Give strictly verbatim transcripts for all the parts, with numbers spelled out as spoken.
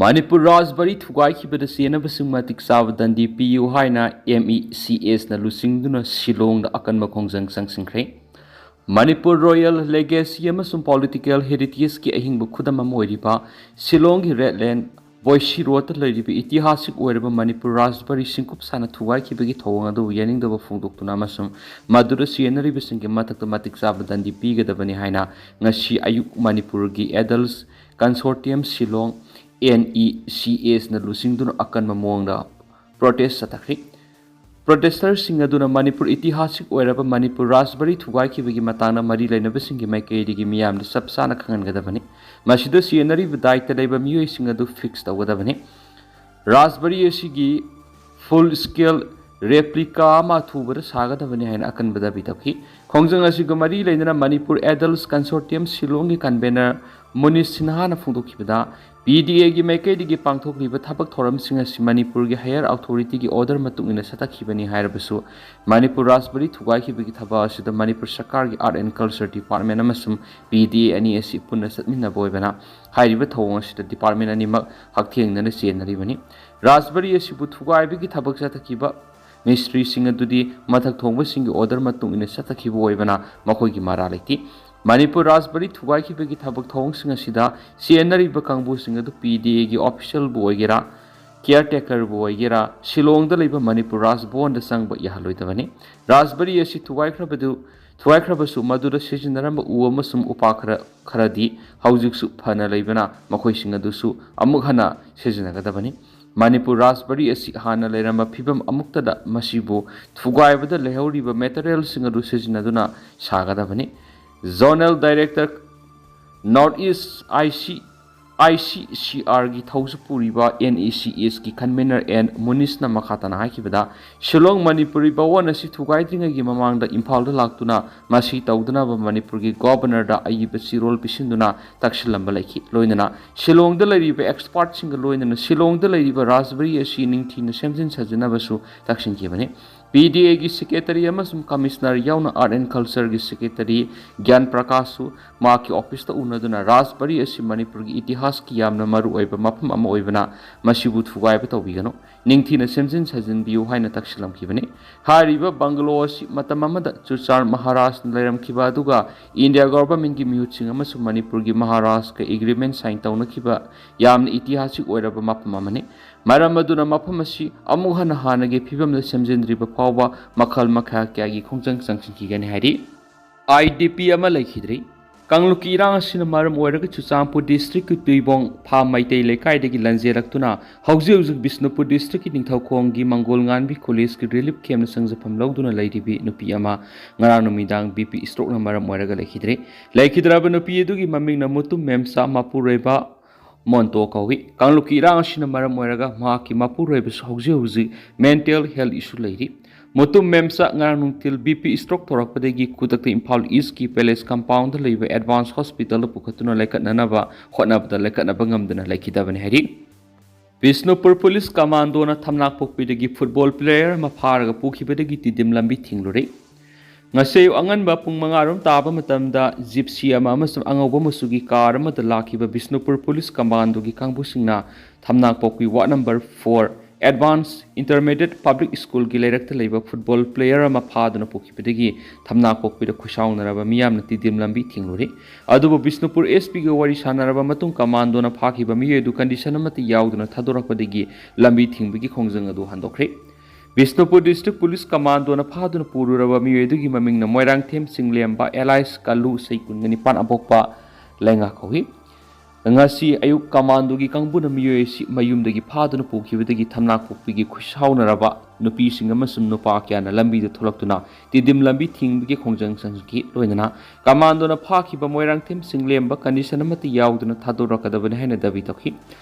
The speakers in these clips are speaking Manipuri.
ꯃꯅꯤꯄꯨꯔ ꯔꯥꯖꯕꯥꯔꯤ ꯊꯨꯒꯥꯏꯈꯤꯕꯗ ꯆꯦꯟꯅꯕꯁꯤꯡ ꯃꯇꯤꯛ ꯆꯥꯕ ꯗꯟꯗꯤ ꯄꯤꯌꯨ ꯍꯥꯏꯅ M E C Sꯅ ꯂꯨꯆꯤꯡꯗꯨꯅ ꯁꯤꯂꯣꯡꯗ ꯑꯀꯟꯕ ꯈꯣꯡꯖꯪ ꯆꯪꯁꯤꯟꯈ꯭ꯔꯦ꯫ ꯃꯅꯤꯄꯨꯔ ꯔꯣꯌꯦꯜ ꯂꯦꯒꯦꯁꯤ ꯑꯃꯁꯨꯡ ꯄꯣꯂꯤꯇꯤꯀꯦꯜ ꯍꯦꯔꯤꯇꯦꯖꯀꯤ ꯑꯍꯤꯡꯕ ꯈꯨꯗꯝ ꯑꯃ ꯑꯣꯏꯔꯤꯕ ꯁꯤꯂꯣꯡꯒꯤ ꯔꯦꯗꯂꯦꯟ ꯕꯣꯏꯁꯤ ꯔꯣꯗꯇ ꯂꯩꯔꯤꯕ ꯏꯇꯤꯍꯥꯁꯤꯛ ꯑꯣꯏꯔꯕ ꯃꯅꯤꯄꯨꯔ ꯔꯥꯖꯕꯥꯔꯤ ꯁꯤꯡꯀꯨꯞ ꯁꯥꯅ ꯊꯨꯒꯥꯏꯈꯤꯕꯒꯤ ꯊꯧꯑꯣꯡ ꯑꯗꯨ ꯌꯥꯅꯤꯡꯗꯕ ꯐꯣꯡꯗꯣꯛꯇꯨꯅ ꯑꯃꯁꯨꯡ ꯃꯗꯨꯗ ꯆꯦꯟꯅꯔꯤꯕꯁꯤꯡꯒꯤ ꯃꯊꯛꯇ ꯃꯇꯤꯛ ꯆꯥꯕ ꯗꯟꯗꯤ ꯄꯤꯒꯗꯕꯅꯤ ꯍꯥꯏꯅ ꯉꯁꯤ ꯑꯌꯨꯛ ꯃꯅꯤꯄꯨꯔꯒꯤ adults ꯀꯟꯁꯣꯔꯇꯤꯌꯝ Shillong, N E C Sꯅ ꯂꯨꯆꯤꯡꯗꯨꯅ ꯑꯀꯟꯕ ꯃꯑꯣꯡꯗ ꯄ꯭ꯔꯣꯇꯦꯁ ꯆꯠꯊꯈ꯭ꯔꯤ꯫ ꯄ꯭ꯔꯣꯇꯦꯁꯇꯔꯁꯤꯡ ꯑꯗꯨꯅ ꯃꯅꯤꯄꯨꯔ ꯏꯇꯤꯍꯥꯁꯤꯛ ꯑꯣꯏꯔꯕ ꯃꯅꯤꯄꯨꯔ ꯔꯥꯖꯕꯥꯔꯤ ꯊꯨꯒꯥꯏꯈꯤꯕꯒꯤ ꯃꯇꯥꯡꯗ ꯃꯔꯤ ꯂꯩꯅꯕꯁꯤꯡꯒꯤ ꯃꯥꯏꯀꯩꯗꯒꯤ ꯃꯤꯌꯥꯝꯗ ꯆꯞ ꯆꯥꯅ ꯈꯪꯍꯟꯒꯗꯕꯅꯤ꯫ ꯃꯁꯤꯗ ꯆꯦꯟꯅꯔꯤꯕ ꯗꯥꯏꯇ ꯂꯩꯕ ꯃꯤꯑꯣꯏꯁꯤꯡ ꯑꯗꯨ ꯐꯤꯛꯁ ꯇꯧꯒꯗꯕꯅꯤ꯫ ꯔꯥꯖꯕꯥꯔꯤ ꯑꯁꯤꯒꯤ ꯐꯨꯜ ꯁ꯭ꯀꯦꯜ ꯔꯦꯄ꯭ꯂꯤꯀꯥ ꯑꯃ ꯑꯊꯨꯕꯗ ꯁꯥꯒꯗꯕꯅꯤ ꯍꯥꯏꯅ ꯑꯀꯟꯕ ꯗꯥꯕꯤ ꯇꯧꯈꯤ꯫ ꯈꯣꯡꯖꯪ ꯑꯁꯤꯒ ꯃꯔꯤ ꯂꯩꯅꯅ Manipur adults ꯀꯟꯁꯣꯔꯇꯤꯌꯝ ꯁꯤꯂꯣꯡꯒꯤ convener ꯃꯨꯅꯤꯁ ꯁꯤꯟꯍꯥꯅ ꯐꯣꯡꯗꯣꯛꯈꯤꯕꯗ, P D Aꯒꯤ ꯃꯥꯏꯀꯩꯗꯒꯤ ꯄꯥꯡꯊꯣꯛꯂꯤꯕ ꯊꯕꯛ ꯊꯧꯔꯝꯁꯤꯡ ꯑꯁꯤ ꯃꯅꯤꯄꯨꯔꯒꯤ ꯍꯥꯌꯔ ꯑꯣꯊꯣꯔꯤꯇꯤꯒꯤ ꯑꯣꯔꯗꯔ ꯃꯇꯨꯡ ꯏꯟꯅ ꯆꯠꯊꯈꯤꯕꯅꯤ ꯍꯥꯏꯔꯕꯁꯨ, ꯃꯅꯤꯄꯨꯔ ꯔꯥꯖꯕꯥꯔꯤ ꯊꯨꯒꯥꯏꯈꯤꯕꯒꯤ ꯊꯕꯛ ꯑꯁꯤꯗ ꯃꯅꯤꯄꯨꯔ ꯁꯔꯀꯥꯔꯒꯤ Art and Culture Department ꯑꯃꯁꯨꯡ P D A ꯑꯅꯤ ꯑꯁꯤ ꯄꯨꯟꯅ ꯆꯠꯃꯤꯟꯅꯕ ꯑꯣꯏꯕꯅ, ꯍꯥꯏꯔꯤꯕ ꯊꯧꯑꯣꯡ ꯑꯁꯤꯗ ꯗꯤꯄꯥꯔꯠꯃꯦꯟ ꯑꯅꯤꯃꯛ ꯍꯛꯊꯦꯡꯅꯅ ꯆꯦꯟꯅꯔꯤꯕꯅꯤ꯫ ꯔꯥꯖꯕꯥꯔꯤ ꯑꯁꯤꯕꯨ ꯊꯨꯒꯥꯏꯕꯒꯤ ꯊꯕꯛ ꯆꯠꯊꯈꯤꯕ ꯃꯤꯁꯇ꯭ꯔꯤꯁꯤꯡ ꯑꯗꯨꯗꯤ ꯃꯊꯛ ꯊꯣꯡꯕꯁꯤꯡꯒꯤ ꯑꯣꯔꯗꯔ ꯃꯇꯨꯡ ꯏꯟꯅ ꯆꯠꯊꯈꯤꯕ ꯑꯣꯏꯕꯅ, ꯃꯈꯣꯏꯒꯤ ꯃꯔꯥ ꯂꯩꯇꯦ꯫ ꯃꯅꯤꯄꯨꯔ ꯔꯥꯖꯕꯥꯔꯤ ꯊꯨꯒꯥꯏꯈꯤꯕꯒꯤ ꯊꯕꯛ ꯊꯧꯑꯣꯡꯁꯤꯡ ꯑꯁꯤꯗ ꯆꯦꯟꯅꯔꯤꯕ ꯀꯥꯡꯕꯨꯁꯤꯡ ꯑꯗꯨ P D Aꯒꯤ ꯑꯣꯐꯤꯁꯤꯌꯦꯜꯕꯨ ꯑꯣꯏꯒꯦꯔꯥ, ꯀꯤꯌꯔ ꯇꯦꯀꯔꯕꯨ ꯑꯣꯏꯒꯦꯔꯥ, ꯁꯤꯂꯣꯡꯗ ꯂꯩꯕ ꯃꯅꯤꯄꯨꯔ ꯔꯥꯖꯚꯋꯟꯗ ꯆꯪꯕ ꯌꯥꯍꯜꯂꯣꯏꯗꯕꯅꯤ꯫ ꯔꯥꯖꯕꯥꯔꯤ ꯑꯁꯤ ꯊꯨꯒꯥꯏꯈ꯭ꯔꯕꯗꯨ, ꯊꯨꯒꯥꯏꯈ꯭ꯔꯕꯁꯨ ꯃꯗꯨꯗ ꯁꯤꯖꯤꯟꯅꯔꯝꯕ ꯎ ꯑꯃꯁꯨꯡ ꯎꯄꯥ ꯈꯔ, ꯈꯔꯗꯤ ꯍꯧꯖꯤꯛꯁꯨ ꯐꯅ ꯂꯩꯕꯅ, ꯃꯈꯣꯏꯁꯤꯡ ꯑꯗꯨꯁꯨ ꯑꯃꯨꯛ ꯍꯟꯅ ꯁꯤꯖꯤꯟꯅꯒꯗꯕꯅꯤ꯫ ꯃꯅꯤꯄꯨꯔ ꯔꯥꯖꯕꯥꯔꯤ ꯑꯁꯤ ꯍꯥꯟꯅ ꯂꯩꯔꯝꯕ ꯐꯤꯕꯝ ꯑꯃꯨꯛꯇꯗ ꯃꯁꯤꯕꯨ ꯊꯨꯒꯥꯏꯕꯗ ꯂꯩꯍꯧꯔꯤꯕ ꯃꯦꯇꯔꯤꯌꯦꯜꯁꯤꯡ ꯑꯗꯨ ꯁꯤꯖꯤꯟꯅꯗꯨꯅ ꯁꯥꯒꯗꯕꯅꯤ꯫ Zonal director, North East I C ICCRꯒꯤ ꯊꯧꯁꯨ ꯄꯨꯔꯤꯕ NECSꯀꯤ convener N ꯃꯨꯅꯤꯁꯅ ꯃꯈꯥ ꯇꯥꯅ ꯍꯥꯏꯈꯤꯕꯗ, ꯁꯤꯂꯣꯡ ꯃꯅꯤꯄꯨꯔꯤ ꯚꯋꯟ ꯑꯁꯤ ꯊꯨꯒꯥꯏꯗ꯭ꯔꯤꯉꯩꯒꯤ ꯃꯃꯥꯡꯗ ꯏꯝꯐꯥꯜꯗ ꯂꯥꯛꯇꯨꯅ ꯃꯁꯤ ꯇꯧꯗꯅꯕ ꯃꯅꯤꯄꯨꯔꯒꯤ Governorꯗ ꯑꯏꯕ ꯆꯦꯔꯣꯜ ꯄꯤꯁꯤꯟꯗꯨꯅ ꯇꯛꯁꯤꯜꯂꯝꯕ ꯂꯩꯈꯤ꯫ ꯂꯣꯏꯅꯅ ꯁꯤꯂꯣꯡꯗ ꯂꯩꯔꯤꯕ expertꯁꯤꯡꯒ ꯂꯣꯏꯅꯅ ꯁꯤꯂꯣꯡꯗ ꯂꯩꯔꯤꯕ ꯔꯥꯖꯕꯥꯔꯤ ꯑꯁꯤ ꯅꯤꯡꯊꯤꯅ ꯁꯦꯝꯖꯤꯟ ꯁꯥꯖꯤꯟꯅꯕꯁꯨ ꯇꯛꯁꯤꯟꯈꯤꯕꯅꯤ꯫ PDAꯒꯤ secretary ꯑꯃꯁꯨꯡ commissioner ꯌꯥꯎꯅ Art and Cultureꯒꯤ secretary ꯒ꯭ꯌꯥꯟ ꯄ꯭ꯔꯀꯥꯁꯁꯨ ꯃꯍꯥꯛꯀꯤ officeꯇ ꯎꯅꯗꯨꯅ ꯔꯥꯖꯕꯥꯔꯤ ꯑꯁꯤ ꯃꯅꯤꯄꯨꯔꯒꯤ ꯏꯇꯤꯍꯥꯁꯀꯤ ꯌꯥꯝꯅ ꯃꯔꯨꯑꯣꯏꯕ ꯃꯐꯝ ꯑꯃ ꯑꯣꯏꯕꯅ ꯃꯁꯤꯕꯨ ꯊꯨꯒꯥꯏꯕ ꯇꯧꯕꯤꯒꯅꯨ, ꯅꯤꯡꯊꯤꯅ ꯁꯦꯝꯖꯤꯟ ꯁꯥꯖꯤꯟꯕꯤꯌꯨ ꯍꯥꯏꯅ ꯇꯛꯁꯤꯜꯂꯝꯈꯤꯕꯅꯤ꯫ ꯍꯥꯏꯔꯤꯕ bungalow ꯑꯁꯤ ꯃꯇꯝ ꯑꯃꯗ ꯆꯨꯔꯆꯥꯟ ꯃꯍꯥꯔꯥꯖꯅ ꯂꯩꯔꯝꯈꯤꯕ ꯑꯗꯨꯒ India Governmentꯀꯤ ꯃꯤꯍꯨꯠꯁꯤꯡ ꯑꯃꯁꯨꯡ ꯃꯅꯤꯄꯨꯔꯒꯤ ꯃꯍꯥꯔꯥꯖꯀ agreement sign ꯇꯧꯅꯈꯤꯕ ꯌꯥꯝꯅ ꯏꯇꯤꯍꯥꯁꯤꯛ ꯑꯣꯏꯔꯕ ꯃꯐꯝ ꯑꯃꯅꯤ꯫ ꯃꯔꯝ ꯑꯗꯨꯅ ꯃꯐꯝ ꯑꯁꯤ ꯑꯃꯨꯛ ꯍꯟꯅ ꯍꯥꯟꯅꯒꯤ ꯐꯤꯕꯝꯗ ꯁꯦꯝꯖꯤꯟꯗ꯭ꯔꯤꯕ ꯐꯥꯎꯕ ꯃꯈꯜ ꯃꯈꯥ ꯀꯌꯥꯒꯤ ꯈꯣꯡꯖꯪ ꯆꯪꯁꯤꯟꯈꯤꯒꯅꯤ ꯍꯥꯏꯔꯤ꯫ IDP ꯑꯃ ꯂꯩꯈꯤꯗ꯭ꯔꯤ꯫ ꯀꯥꯡꯂꯨꯞꯀꯤ ꯏꯔꯥꯡ ꯑꯁꯤꯅ ꯃꯔꯝ ꯑꯣꯏꯔꯒ ꯆꯨꯔꯆꯥꯟꯄꯨꯔ districtꯀꯤ ꯇꯨꯏꯕꯣꯡ ꯐꯥꯝ ꯃꯩꯇꯩ ꯂꯩꯀꯥꯏꯗꯒꯤ ꯂꯟꯖꯦꯜꯂꯛꯇꯨꯅ ꯍꯧꯖꯤꯛ ꯍꯧꯖꯤꯛ ꯕꯤꯁꯅꯨꯄꯨꯔ districtꯀꯤ ꯅꯤꯡꯊꯧꯈꯣꯡꯒꯤ ꯃꯪꯒꯣꯜ ꯉꯥꯟꯕꯤ collegeꯀꯤ relief campꯅ ꯆꯪꯖꯐꯝ ꯂꯧꯗꯨꯅ ꯂꯩꯔꯤꯕꯤ ꯅꯨꯄꯤ ꯑꯃ ꯉꯔꯥꯡ ꯅꯨꯃꯤꯗꯥꯡ BP strokeꯅ ꯃꯔꯝ ꯑꯣꯏꯔꯒ ꯂꯩꯈꯤꯗ꯭ꯔꯦ꯫ ꯂꯩꯈꯤꯗ꯭ꯔꯕ ꯅꯨꯄꯤ ꯑꯗꯨꯒꯤ ꯃꯃꯤꯡꯅ ꯃꯨꯇꯨꯝ ꯃꯦꯝꯆꯥ ꯃꯄꯨꯔꯣꯏꯕ ꯃꯣꯟꯇꯣ ꯀꯧꯏ꯫ ꯀꯥꯡꯂꯨꯞꯀꯤ ꯏꯔꯥꯡ ꯑꯁꯤꯅ ꯃꯔꯝ ꯑꯣꯏꯔꯒ ꯃꯍꯥꯛꯀꯤ ꯃꯄꯨꯔꯣꯏꯕꯁꯨ ꯍꯧꯖꯤꯛ ꯍꯧꯖꯤꯛ mental health issue ꯂꯩꯔꯤ꯫ ꯃꯨꯇꯨꯝ ꯃꯦꯝꯆꯥ ꯉꯔꯥꯡ ꯅꯨꯡꯊꯤꯜ BP stroke ꯇꯧꯔꯛꯄꯗꯒꯤ ꯈꯨꯗꯛꯇ ꯏꯝꯐꯥꯜ Eastꯀꯤ Palace compoundꯗ ꯂꯩꯕ Advance Hospitalꯗ ꯄꯨꯈꯠꯇꯨꯅ ꯂꯩꯈꯠꯅꯅꯕ ꯍꯣꯠꯅꯕꯗ ꯂꯩꯈꯠꯅꯕ ꯉꯝꯗꯅ ꯂꯩꯈꯤꯗꯕꯅꯤ ꯍꯥꯏꯔꯤ꯫ ꯕꯤꯁꯅꯨꯄꯨꯔ police commandoꯅ ꯊꯝꯅꯥꯛꯄꯣꯛꯄꯤꯗꯒꯤ football player ꯑꯃ ꯐꯥꯔꯒ ꯄꯨꯈꯤꯕꯗꯒꯤ ꯇꯤꯗꯤꯝ ꯂꯝꯕꯤ ꯊꯤꯡꯂꯨꯔꯦ꯫ ꯉꯁꯤ ꯑꯌꯨꯛ ꯑꯉꯟꯕ ꯄꯨꯡ ꯃꯉꯥ ꯔꯣꯝ ꯇꯥꯕ ꯃꯇꯝꯗ Gypsy ꯑꯃ ꯑꯃꯁꯨꯡ ꯑꯉꯧꯕ ꯃꯆꯨꯒꯤ car ꯑꯃꯗ ꯂꯥꯛꯈꯤꯕ ꯕꯤꯁꯅꯨꯄꯨꯔ police commandoꯒꯤ ꯀꯥꯡꯕꯨꯁꯤꯡꯅ ꯊꯝꯅꯥꯛꯄꯣꯛꯄꯤ ward number four Advance Intermediate Public Schoolꯒꯤ ꯂꯩꯔꯛꯇ ꯂꯩꯕ football player ꯑꯃ ꯐꯥꯗꯨꯅ ꯄꯨꯈꯤꯕꯗꯒꯤ ꯊꯝꯅꯥꯛꯄꯣꯛꯄꯤꯗ ꯈꯨꯠꯁꯥꯎꯅꯔꯕ ꯃꯤꯌꯥꯝꯅ ꯇꯤꯗꯤꯝ ꯂꯝꯕꯤ ꯊꯤꯡꯂꯨꯔꯦ꯫ ꯑꯗꯨꯕꯨ ꯕꯤꯁꯅꯨꯄꯨꯔ SPꯒ ꯋꯥꯔꯤ ꯁꯥꯟꯅꯔꯕ ꯃꯇꯨꯡ commandoꯅ ꯐꯥꯈꯤꯕ ꯃꯤꯑꯣꯏ ꯑꯗꯨ condition ꯑꯃꯠꯇ ꯌꯥꯎꯗꯅ ꯊꯥꯗꯣꯔꯛꯄꯗꯒꯤ ꯂꯝꯕꯤ ꯊꯤꯡꯕꯒꯤ ꯈꯣꯡꯖꯪ ꯑꯗꯨ ꯍꯟꯗꯣꯛꯈ꯭ꯔꯦ꯫ ꯕꯤꯁꯅꯨꯄꯨꯔ district police commandoꯅ ꯐꯥꯗꯨꯅ ꯄꯨꯔꯨꯔꯕ ꯃꯤꯑꯣꯏ ꯑꯗꯨꯒꯤ ꯃꯃꯤꯡꯅ ꯃꯣꯏꯔꯥꯡꯊꯦꯝ ꯆꯤꯡꯂꯦꯝꯕ alias ꯀꯜꯂꯨ, ꯆꯍꯤ ꯀꯨꯟꯒ ꯅꯤꯄꯥꯟ, ꯑꯄꯣꯛꯄ ꯂꯩꯉꯥ ꯀꯧꯏ꯫ ꯉꯁꯤ ꯑꯌꯨꯛ ꯀꯃꯥꯟꯗꯣꯒꯤ ꯀꯥꯡꯕꯨꯅ ꯃꯤꯑꯣꯏ ꯑꯁꯤ ꯃꯌꯨꯝꯗꯒꯤ ꯐꯥꯗꯨꯅ ꯄꯨꯈꯤꯕꯗꯒꯤ ꯊꯝꯅꯥꯛꯄꯣꯛꯄꯤꯒꯤ ꯈꯨꯠꯁꯥꯎꯅꯔꯕ ꯅꯨꯄꯤꯁꯤꯡ ꯑꯃꯁꯨꯡ ꯅꯨꯄꯥ ꯀꯌꯥꯅ ꯂꯝꯕꯤꯗ ꯊꯣꯛꯂꯛꯇꯨꯅ ꯇꯤꯗꯤꯝ ꯂꯝꯕꯤ ꯊꯤꯡꯕꯒꯤ ꯈꯣꯡꯖꯪ ꯆꯪꯁꯤꯟꯈꯤ꯫ ꯂꯣꯏꯅꯅ ꯀꯃꯥꯟꯗꯣꯅ ꯐꯥꯈꯤꯕ ꯃꯣꯏꯔꯥꯡꯊꯦꯝ ꯁꯤꯡꯂꯦꯝꯕ ꯀꯟꯗꯤꯁꯟ ꯑꯃꯠꯇ ꯌꯥꯎꯗꯅ ꯊꯥꯗꯣꯔꯛꯀꯗꯕꯅꯤ ꯍꯥꯏꯅ ꯗꯥꯕꯤ ꯇꯧꯈꯤ꯫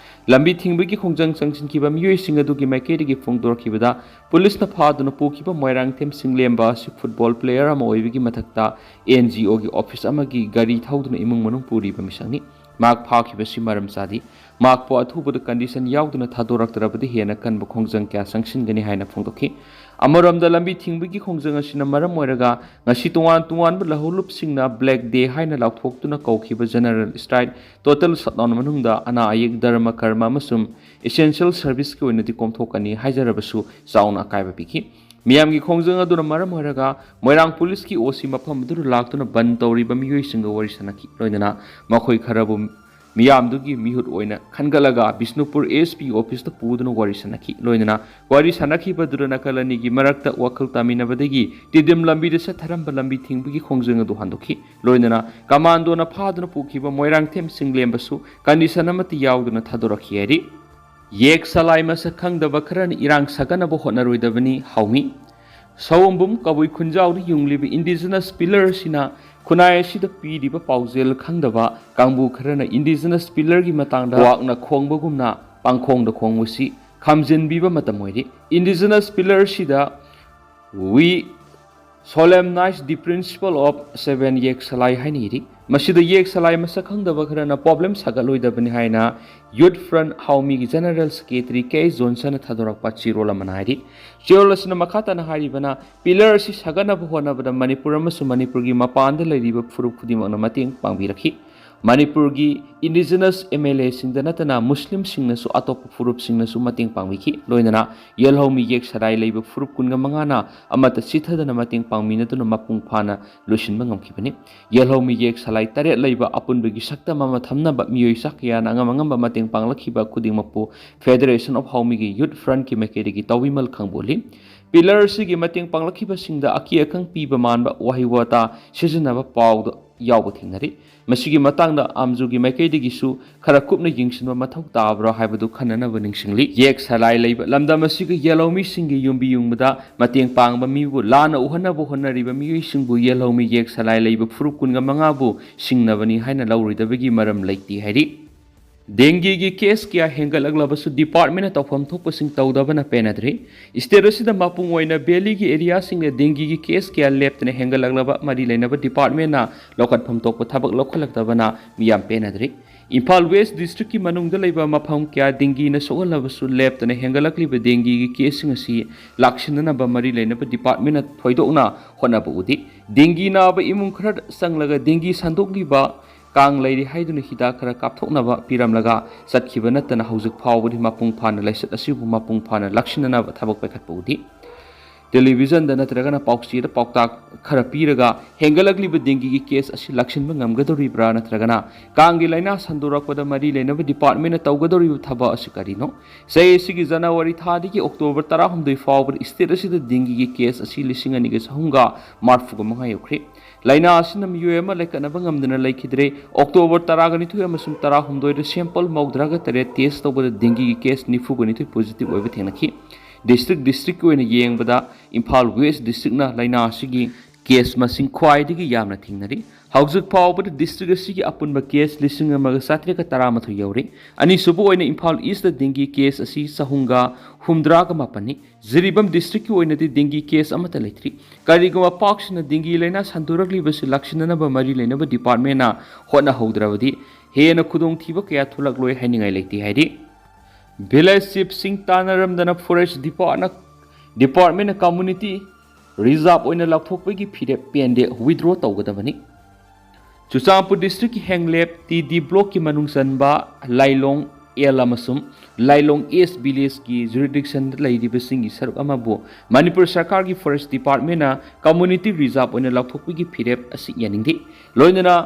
ꯂꯝꯕꯤ ꯊꯤꯡꯕꯒꯤ ꯈꯣꯡꯖꯪ ꯆꯪꯁꯤꯟꯈꯤꯕ ꯃꯤꯑꯣꯏꯁꯤꯡ ꯑꯗꯨꯒꯤ ꯃꯥꯏꯀꯩꯗꯒꯤ ꯐꯣꯡꯗꯣꯔꯛꯈꯤꯕꯗ, ꯄꯨꯂꯤꯁꯅ ꯐꯥꯗꯨꯅ ꯄꯨꯈꯤꯕ ꯃꯣꯏꯔꯥꯡꯊꯦꯝ ꯁꯤꯡꯂꯦꯝꯕ ꯑꯁꯤ ꯐꯨꯠꯕꯣꯜ ꯄ꯭ꯂꯦꯌꯔ ꯑꯃ ꯑꯣꯏꯕꯒꯤ ꯃꯊꯛꯇ ꯑꯦꯟ ꯖꯤ ꯑꯣꯒꯤ ꯑꯣꯐꯤꯁ ꯑꯃꯒꯤ ꯒꯥꯔꯤ ꯊꯧꯗꯨꯅ ꯏꯃꯨꯡ ꯃꯅꯨꯡ ꯄꯨꯔꯤꯕ ꯃꯤꯁꯛꯅꯤ꯫ ꯃꯍꯥꯛ ꯐꯥꯈꯤꯕꯁꯤ ꯃꯔꯝ ꯆꯥꯗꯦ꯫ ꯃꯍꯥꯛꯄꯨ ꯑꯊꯨꯕꯗ ꯀꯟꯗꯤꯁꯟ ꯌꯥꯎꯗꯅ ꯊꯥꯗꯣꯔꯛꯇ꯭ꯔꯕꯗꯤ ꯍꯦꯟꯅ ꯀꯟꯕ ꯈꯣꯡꯖꯪ ꯀꯌꯥ ꯆꯪꯁꯤꯟꯒꯅꯤ ꯍꯥꯏꯅ ꯐꯣꯡꯗꯣꯛꯈꯤ꯫ ꯑꯃꯔꯣꯝꯗ, ꯂꯝꯕꯤ ꯊꯤꯡꯕꯒꯤ ꯈꯣꯡꯖꯪ ꯑꯁꯤꯅ ꯃꯔꯝ ꯑꯣꯏꯔꯒ ꯉꯁꯤ ꯇꯣꯉꯥꯟ ꯇꯣꯉꯥꯟꯕ ꯂꯧꯍꯧꯂꯨꯞꯁꯤꯡꯅ ꯕ꯭ꯂꯦꯛ ꯗꯦ ꯍꯥꯏꯅ ꯂꯥꯎꯊꯣꯛꯇꯨꯅ ꯀꯧꯈꯤꯕ ꯖꯦꯅꯔꯦꯜ ꯁ꯭ꯇ꯭ꯔꯥꯏꯛ, ꯇꯣꯇꯦꯜ ꯁꯠꯗꯥꯎꯟ ꯃꯅꯨꯡꯗ ꯑꯅꯥ ꯑꯌꯦꯛ, ꯙꯔꯃ ꯀꯔꯃ ꯑꯃꯁꯨꯡ ꯏꯁꯦꯟꯁꯤꯌꯦꯜ ꯁꯔꯚꯤꯁꯀꯤ ꯑꯣꯏꯅꯗꯤ ꯀꯣꯝꯊꯣꯛꯀꯅꯤ ꯍꯥꯏꯖꯔꯕꯁꯨ ꯆꯥꯎꯅ ꯑꯀꯥꯏꯕ ꯄꯤꯈꯤ꯫ ꯃꯤꯌꯥꯝꯒꯤ ꯈꯣꯡꯖꯪ ꯑꯗꯨꯅ ꯃꯔꯝ ꯑꯣꯏꯔꯒ ꯃꯣꯏꯔꯥꯡ ꯄꯨꯂꯤꯁꯀꯤ ꯑꯣ ꯁꯤ ꯃꯐꯝ ꯑꯗꯨꯗ ꯂꯥꯛꯇꯨꯅ ꯕꯟ ꯇꯧꯔꯤꯕ ꯃꯤꯑꯣꯏꯁꯤꯡꯒ ꯋꯥꯔꯤ ꯁꯥꯟꯅꯈꯤ꯫ ꯂꯣꯏꯅꯅ ꯃꯈꯣꯏ ꯈꯔꯕꯨ ꯃꯤꯌꯥꯝꯗꯨꯒꯤ ꯃꯤꯍꯨꯠ ꯑꯣꯏꯅ ꯈꯟꯒꯠꯂꯒ ꯕꯤꯁꯅꯨꯄꯨꯔ ꯑꯦꯁ ꯄꯤ ꯑꯣꯐꯤꯁꯇ ꯄꯨꯗꯨꯅ ꯋꯥꯔꯤ ꯁꯥꯟꯅꯈꯤ꯫ ꯂꯣꯏꯅꯅ ꯋꯥꯔꯤ ꯁꯥꯟꯅꯈꯤꯕꯗꯨꯗ ꯅꯥꯀꯜ ꯑꯅꯤꯒꯤ ꯃꯔꯛꯇ ꯋꯥꯈꯜ ꯇꯥꯃꯤꯟꯅꯕꯗꯒꯤ ꯇꯤꯗꯤꯝ ꯂꯝꯕꯤꯗ ꯆꯠꯊꯔꯝꯕ ꯂꯝꯕꯤ ꯊꯤꯡꯕꯒꯤ ꯈꯣꯡꯖꯪ ꯑꯗꯨ ꯍꯟꯗꯣꯛꯈꯤ꯫ ꯂꯣꯏꯅꯅ ꯀꯃꯥꯟꯗꯣꯅ ꯐꯥꯗꯨꯅ ꯄꯨꯈꯤꯕ ꯃꯣꯏꯔꯥꯡꯊꯦꯝ ꯁꯤꯡꯂꯦꯝꯕꯁꯨ ꯀꯟꯗꯤꯁꯟ ꯑꯃꯠꯇ ꯌꯥꯎꯗꯅ ꯊꯥꯗꯣꯔꯛꯈꯤ ꯍꯥꯏꯔꯤ꯫ ꯌꯦꯛ ꯁꯂꯥꯏ ꯃꯁꯛ ꯈꯪꯗꯕ ꯈꯔꯅ ꯏꯔꯥꯡ ꯁꯥꯒꯠꯅꯕ ꯍꯣꯠꯅꯔꯣꯏꯗꯕꯅꯤ, ꯍꯥꯎꯃꯤ꯫ ꯁꯑꯣꯝꯕꯨꯝ ꯀꯕꯨꯏ ꯈꯨꯟꯖꯥꯎꯗ ꯌꯨꯡꯂꯤꯕ ꯏꯟꯗꯤꯖꯤꯅꯁ ꯄꯤꯂꯔ ꯑꯁꯤꯅ ꯈꯨꯟꯅꯥꯏ ꯑꯁꯤꯗ ꯄꯤꯔꯤꯕ ꯄꯥꯎꯖꯦꯜ ꯈꯪꯗꯕ ꯀꯥꯡꯕꯨ ꯈꯔꯅ ꯏꯟꯗꯤꯖꯤꯅꯁ ꯄꯤꯂꯔꯒꯤ ꯃꯇꯥꯡꯗ ꯀ꯭ꯋꯥꯛꯅ ꯈꯣꯡꯕꯒꯨꯝꯅ ꯄꯥꯡꯈꯣꯡꯗ ꯈꯣꯡꯕꯁꯤ ꯈꯥꯝꯖꯤꯟꯕꯤꯕ ꯃꯇꯝ ꯑꯣꯏꯔꯤ꯫ ꯏꯟꯗꯤꯖꯤꯅꯁ ꯄꯤꯂꯔꯁꯤꯗ "We solemnize the principle of seven ꯌꯦꯛ ꯁꯂꯥꯏ" ꯍꯥꯏꯅ ꯏꯔꯤ꯫ ꯃꯁꯤꯗ ꯌꯦꯛ ꯁꯂꯥꯏ ꯃꯁꯛ ꯈꯪꯗꯕ ꯈꯔꯅ ꯄ꯭ꯔꯣꯕ꯭ꯂꯦꯝ ꯁꯥꯒꯠꯂꯣꯏꯗꯕꯅꯤ ꯍꯥꯏꯅ ꯌꯨꯠ ꯐ꯭ꯔꯟꯠ ꯍꯥꯎꯃꯤꯒꯤ ꯖꯦꯅꯔꯦꯜ ꯁꯦꯀ꯭ꯔꯦꯇꯔꯤ ꯀꯦ ꯑꯦꯁ ꯖꯣꯟꯁꯟꯅ ꯊꯥꯗꯣꯔꯛꯄ ꯆꯦꯔꯣꯜ ꯑꯃꯅ ꯍꯥꯏꯔꯤ꯫ ꯆꯦꯔꯣꯜ ꯑꯁꯤꯅ ꯃꯈꯥ ꯇꯥꯅ ꯍꯥꯏꯔꯤꯕꯅ, ꯄꯤꯂꯔ ꯑꯁꯤ ꯁꯥꯒꯠꯅꯕ ꯍꯣꯠꯅꯕꯗ ꯃꯅꯤꯄꯨꯔ ꯑꯃꯁꯨꯡ ꯃꯅꯤꯄꯨꯔꯒꯤ ꯃꯄꯥꯟꯗ ꯂꯩꯔꯤꯕ ꯐꯨꯔꯨꯞ ꯈꯨꯗꯤꯡꯃꯛꯅ ꯃꯇꯦꯡ ꯄꯥꯡꯕꯤꯔꯛꯈꯤ꯫ ꯃꯅꯤꯄꯨꯔꯒꯤ ꯏꯟꯗꯤꯖꯤꯅꯁ ꯑꯦꯝ ꯑꯦꯜ ꯑꯦꯁꯤꯡꯗ ꯅꯠꯇꯅ ꯃꯨꯁꯂꯤꯝꯁꯤꯡꯅꯁꯨ ꯑꯇꯣꯞꯄ ꯐꯨꯔꯨꯞꯁꯤꯡꯅꯁꯨ ꯃꯇꯦꯡ ꯄꯥꯡꯕꯤꯈꯤ꯫ ꯂꯣꯏꯅꯅ ꯌꯦꯜꯍꯧꯃꯤ ꯌꯦꯛ ꯁꯂꯥꯏ ꯂꯩꯕ ꯐꯨꯔꯨꯞ ꯀꯨꯟꯒ ꯃꯉꯥꯅ ꯑꯃꯠꯇ ꯆꯤꯠꯊꯗꯅ ꯃꯇꯦꯡ ꯄꯥꯡꯃꯤꯟꯅꯗꯨꯅ ꯃꯄꯨꯡ ꯐꯥꯅ ꯂꯣꯏꯁꯤꯟꯕ ꯉꯝꯈꯤꯕꯅꯤ꯫ ꯌꯦꯜꯍꯧꯃꯤ ꯌꯦꯛ ꯁꯂꯥꯏ ꯇꯔꯦꯠ ꯂꯩꯕ ꯑꯄꯨꯟꯕꯒꯤ ꯁꯛꯇꯝ ꯑꯃ ꯊꯝꯅꯕ ꯃꯤꯑꯣꯏ ꯆꯥ ꯀꯌꯥꯅ ꯑꯉꯝ ꯑꯉꯝꯕ ꯃꯇꯦꯡ ꯄꯥꯡꯂꯛꯈꯤꯕ ꯈꯨꯗꯤꯡꯃꯛꯄꯨ ꯐꯦꯗꯔꯦꯁꯟ ꯑꯣꯐ ꯍꯥꯎꯃꯤꯒꯤ ꯌꯨꯠ ꯐ꯭ꯔꯟꯠꯀꯤ ꯃꯥꯏꯀꯩꯗꯒꯤ ꯇꯥꯎꯕꯤꯃꯜ ꯈꯪꯕꯣꯜꯂꯤ꯫ ꯄꯤꯂꯔ ꯑꯁꯤꯒꯤ ꯃꯇꯦꯡ ꯄꯥꯡꯂꯛꯈꯤꯕꯁꯤꯡꯗ ꯑꯀꯤ ꯑꯈꯪ ꯄꯤꯕ ꯃꯥꯟꯕ ꯋꯥꯍꯩ ꯋꯥꯇꯥ ꯁꯤꯖꯤꯟꯅꯕ ꯄꯥꯎꯗ ꯌꯥꯎꯕ ꯊꯦꯡꯅꯔꯤ꯫ ꯃꯁꯤꯒꯤ ꯃꯇꯥꯡꯗ ꯑꯥꯝꯖꯨꯒꯤ ꯃꯥꯏꯀꯩꯗꯒꯤꯁꯨ ꯈꯔ ꯀꯨꯞꯅ ꯌꯦꯡꯁꯤꯟꯕ ꯃꯊꯧ ꯇꯥꯕ꯭ꯔꯥ ꯍꯥꯏꯕꯗꯨ ꯈꯟꯅꯅꯕ ꯅꯤꯡꯁꯤꯡꯂꯤ꯫ ꯌꯦꯛ ꯁꯂꯥꯏ ꯂꯩꯕ ꯂꯝꯗꯝ ꯑꯁꯤꯒꯤ ꯌꯦꯜꯍꯧꯃꯤꯁꯤꯡꯒꯤ ꯌꯨꯝꯕꯤ ꯌꯨꯡꯕꯗ ꯃꯇꯦꯡ ꯄꯥꯡꯕ ꯃꯤꯕꯨ ꯂꯥꯟꯅ ꯎꯍꯟꯅꯕ ꯍꯣꯠꯅꯔꯤꯕ ꯃꯤꯑꯣꯏꯁꯤꯡꯕꯨ ꯌꯦꯜꯍꯧꯃꯤ ꯌꯦꯛ ꯁꯂꯥꯏ ꯂꯩꯕ ꯐꯨꯔꯨꯞ ꯀꯨꯟꯒ ꯃꯉꯥꯕꯨ ꯁꯤꯡꯅꯕꯅꯤ ꯍꯥꯏꯅ ꯂꯧꯔꯣꯏꯗꯕꯒꯤ ꯃꯔꯝ ꯂꯩꯇꯦ ꯍꯥꯏꯔꯤ꯫ ꯗꯦꯡꯒꯤꯒꯤ ꯀꯦꯁ ꯀꯌꯥ ꯍꯦꯟꯒꯠꯂꯛꯂꯕꯁꯨ ꯗꯤꯄꯥꯔꯠꯃꯦꯟꯅ ꯇꯧꯐꯝ ꯊꯣꯛꯄꯁꯤꯡ ꯇꯧꯗꯕꯅ ꯄꯦꯟꯅꯗ꯭ꯔꯤ꯫ ꯁ꯭ꯇꯦꯠ ꯑꯁꯤꯗ ꯃꯄꯨꯡ ꯑꯣꯏꯅ ꯚꯦꯂꯤꯒꯤ ꯑꯦꯔꯤꯌꯥꯁꯤꯡꯗ ꯗꯦꯡꯒꯤꯒꯤ ꯀꯦꯁ ꯀꯌꯥ ꯂꯦꯞꯇꯅ ꯍꯦꯟꯒꯠꯂꯛꯂꯕ ꯃꯔꯤ ꯂꯩꯅꯕ ꯗꯤꯄꯥꯔꯠꯃꯦꯟꯅ ꯂꯧꯈꯠꯐꯝ ꯊꯣꯛꯄ ꯊꯕꯛ ꯂꯧꯈꯠꯂꯛꯇꯕꯅ ꯃꯤꯌꯥꯝ ꯄꯦꯟꯅꯗ꯭ꯔꯤ꯫ ꯏꯝꯐꯥꯜ ꯋꯦꯁ ꯗꯤꯁꯇ꯭ꯔꯤꯛꯀꯤ ꯃꯅꯨꯡꯗ ꯂꯩꯕ ꯃꯐꯝ ꯀꯌꯥ ꯗꯦꯡꯒꯤꯅ ꯁꯣꯛꯍꯜꯂꯕꯁꯨ ꯂꯦꯞꯇꯅ ꯍꯦꯟꯒꯠꯂꯛꯂꯤꯕ ꯗꯦꯡꯒꯤꯒꯤ ꯀꯦꯁꯁꯤꯡ ꯑꯁꯤ ꯂꯥꯛꯁꯤꯟꯅꯅꯕ ꯃꯔꯤ ꯂꯩꯅꯕ ꯗꯤꯄꯥꯔꯠꯃꯦꯟꯅ ꯊꯣꯏꯗꯣꯛꯅ ꯍꯣꯠꯅꯕ ꯎꯗꯦ꯫ ꯗꯦꯡꯒꯤ ꯅꯥꯕ ꯏꯃꯨꯡ ꯈꯔ ꯆꯪꯂꯒ ꯗꯦꯡꯒꯤ ꯁꯟꯗꯣꯛꯂꯤꯕ ꯀꯥꯡ ꯂꯩꯔꯤ ꯍꯥꯏꯗꯨꯅ ꯍꯤꯗꯥꯛ ꯈꯔ ꯀꯥꯞꯊꯣꯛꯅꯕ ꯄꯤꯔꯝꯂꯒ ꯆꯠꯈꯤꯕ ꯅꯠꯇꯅ ꯍꯧꯖꯤꯛ ꯐꯥꯎꯕꯗꯤ ꯃꯄꯨꯡ ꯐꯥꯅ ꯂꯥꯏꯆꯠ ꯑꯁꯤꯕꯨ ꯃꯄꯨꯡ ꯐꯥꯅ ꯂꯥꯛꯁꯤꯟꯅꯅꯕ ꯊꯕꯛ ꯄꯥꯏꯈꯠꯄ ꯎꯗꯦ꯫ ꯇꯦꯂꯤꯚꯤꯖꯟꯗ ꯅꯠꯇ꯭ꯔꯒꯅ ꯄꯥꯎꯆꯦꯗ ꯄꯥꯎꯇꯥꯛ ꯈꯔ ꯄꯤꯔꯒ ꯍꯦꯟꯒꯠꯂꯛꯂꯤꯕ ꯗꯦꯡꯒꯤꯒꯤ ꯀꯦꯁ ꯑꯁꯤ ꯂꯥꯛꯁꯤꯟꯕ ꯉꯝꯒꯗꯧꯔꯤꯕ꯭ꯔꯥ ꯅꯠꯇ꯭ꯔꯒꯅ ꯀꯥꯡꯒꯤ ꯂꯥꯏꯅꯥ ꯁꯟꯗꯣꯔꯛꯄꯗ ꯃꯔꯤ ꯂꯩꯅꯕ ꯗꯤꯄꯥꯔꯠꯃꯦꯟꯅ ꯇꯧꯒꯗꯧꯔꯤꯕ ꯊꯕꯛ ꯑꯁꯤ ꯀꯔꯤꯅꯣ? ꯆꯍꯤ ꯑꯁꯤꯒꯤ ꯖꯅꯋꯥꯔꯤ ꯊꯥꯗꯒꯤ ꯑꯣꯛꯇꯣꯕꯔ ꯇꯔꯥꯍꯨꯝꯗꯣꯏ ꯐꯥꯎꯕꯗ ꯁ꯭ꯇꯦꯠ ꯑꯁꯤꯗ ꯗꯦꯡꯒꯤꯒꯤ ꯀꯦꯁ ꯑꯁꯤ ꯂꯤꯁꯤꯡ ꯑꯅꯤꯒ ꯆꯍꯨꯝꯒ ꯃꯔꯤꯐꯨꯒ ꯃꯉꯥ ꯌꯧꯈ꯭ꯔꯦ꯫ ꯂꯥꯏꯅꯥ ꯑꯁꯤꯅ ꯃꯤꯑꯣꯏ ꯑꯃ ꯂꯩꯈꯠꯅꯕ ꯉꯝꯗꯅ ꯂꯩꯈꯤꯗ꯭ꯔꯦ꯫ ꯑꯣꯛꯇꯣꯕꯔ ꯇꯔꯥꯒ ꯅꯤꯊꯣꯏ ꯑꯃꯁꯨꯡ ꯇꯔꯥꯍꯨꯝꯗꯣꯏꯗ ꯁꯦꯝꯄꯜ ꯃꯧꯗ꯭ꯔꯥꯒ ꯇꯔꯦꯠ ꯇꯦꯁ ꯇꯧꯕꯗ ꯗꯦꯡꯒꯤꯒꯤ ꯀꯦꯁ ꯅꯤꯐꯨꯒ ꯅꯤꯊꯣꯏ ꯄꯣꯖꯤꯇꯤꯚ ꯑꯣꯏꯕ ꯊꯦꯡꯅꯈꯤ꯫ ꯗꯤꯁꯇ꯭ꯔꯤꯛ ꯗꯤꯁꯇ꯭ꯔꯤꯛꯀꯤ ꯑꯣꯏꯅ ꯌꯦꯡꯕꯗ ꯏꯝꯐꯥꯜ ꯋꯦꯁ ꯗꯤꯁꯇ꯭ꯔꯤꯛꯅ ꯂꯥꯏꯅꯥ ꯑꯁꯤꯒꯤ ꯀꯦꯁ ꯃꯁꯤꯡ ꯈ꯭ꯋꯥꯏꯗꯒꯤ ꯌꯥꯝꯅ ꯊꯦꯡꯅꯔꯤ꯫ ꯍꯧꯖꯤꯛ ꯐꯥꯎꯕꯗ ꯗꯤꯁꯇ꯭ꯔꯤꯛ ꯑꯁꯤꯒꯤ ꯑꯄꯨꯟꯕ ꯀꯦꯁ ꯂꯤꯁꯤꯡ ꯑꯃꯒ ꯆꯥꯇ꯭ꯔꯦꯠꯀ ꯇꯔꯥꯃꯥꯊꯣꯏ ꯌꯧꯔꯦ꯫ ꯑꯅꯤꯁꯨꯕ ꯑꯣꯏꯅ ꯏꯝꯐꯥꯜ ꯏꯁꯇ ꯗꯦꯡꯒꯤ ꯀꯦꯁ ꯑꯁꯤ ꯆꯍꯨꯝꯒ ꯍꯨꯝꯗ꯭ꯔꯥꯒ ꯃꯥꯄꯟꯅꯤ꯫ ꯖꯤꯔꯤꯕꯥꯝ ꯗꯤꯁꯇ꯭ꯔꯤꯛꯀꯤ ꯑꯣꯏꯅꯗꯤ ꯗꯦꯡꯒꯤ ꯀꯦꯁ ꯑꯃꯠꯇ ꯂꯩꯇ꯭ꯔꯤ꯫ ꯀꯔꯤꯒꯨꯝꯕ ꯄꯥꯛ ꯁꯟꯅ ꯗꯦꯡꯒꯤ ꯂꯥꯏꯅꯥ ꯁꯟꯗꯣꯔꯛꯂꯤꯕꯁꯤ ꯂꯥꯛꯁꯤꯟꯅꯅꯕ ꯃꯔꯤ ꯂꯩꯅꯕ ꯗꯤꯄꯥꯔꯠꯃꯦꯟꯅ ꯍꯣꯠꯅꯍꯧꯗ꯭ꯔꯕꯗꯤ ꯍꯦꯟꯅ ꯈꯨꯗꯣꯡꯊꯤꯕ ꯀꯌꯥ ꯊꯣꯛꯂꯛꯂꯣꯏ ꯍꯥꯏꯅꯤꯡꯉꯥꯏ ꯂꯩꯇꯦ ꯍꯥꯏꯔꯤ꯫ ꯚꯤꯂꯦꯖ ꯆꯤꯐꯁꯤꯡ ꯇꯥꯟꯅꯔꯝꯗꯅ ꯐꯣꯔꯦꯁ ꯗꯤꯄꯥꯔꯠꯅ-, ꯗꯤꯄꯥꯔꯠꯃꯦꯟꯅ ꯀꯝꯃ꯭ꯌꯨꯅꯤꯇꯤ ꯔꯤꯖꯥꯔꯚ ꯑꯣꯏꯅ ꯂꯥꯎꯊꯣꯛꯄꯒꯤ ꯐꯤꯔꯦꯞ ꯄꯦꯟꯗꯦ, ꯋꯤꯗ꯭ꯔꯣ ꯇꯧꯒꯗꯕꯅꯤ꯫ ꯆꯨꯔꯆꯥꯟꯄꯨꯔ ꯗꯤꯁꯇ꯭ꯔꯤꯛꯀꯤ ꯍꯦꯡꯂꯦꯞ ꯇꯤ ꯗꯤ ꯕ꯭ꯂꯣꯛꯀꯤ ꯃꯅꯨꯡ ꯆꯟꯕ ꯂꯥꯏꯂꯣꯡ ꯑꯦꯜ ꯑꯃꯁꯨꯡ ꯂꯥꯏꯂꯣꯡ ꯑꯦꯁ ꯚꯤꯂꯦꯖꯀꯤ ꯖꯨꯔꯤꯗꯤꯛꯁꯟꯗ ꯂꯩꯔꯤꯕꯁꯤꯡꯒꯤ ꯁꯔꯨꯛ ꯑꯃꯕꯨ ꯃꯅꯤꯄꯨꯔ ꯁꯔꯀꯥꯔꯒꯤ ꯐꯣꯔꯦꯁ ꯗꯤꯄꯥꯔꯠꯃꯦꯟꯅ ꯀꯝꯃ꯭ꯌꯨꯅꯤꯇꯤ ꯔꯤꯖꯥꯔꯚ ꯑꯣꯏꯅ ꯂꯥꯎꯊꯣꯛꯄꯒꯤ ꯐꯤꯔꯦꯞ ꯑꯁꯤ ꯌꯥꯅꯤꯡꯗꯦ꯫ ꯂꯣꯏꯅꯅ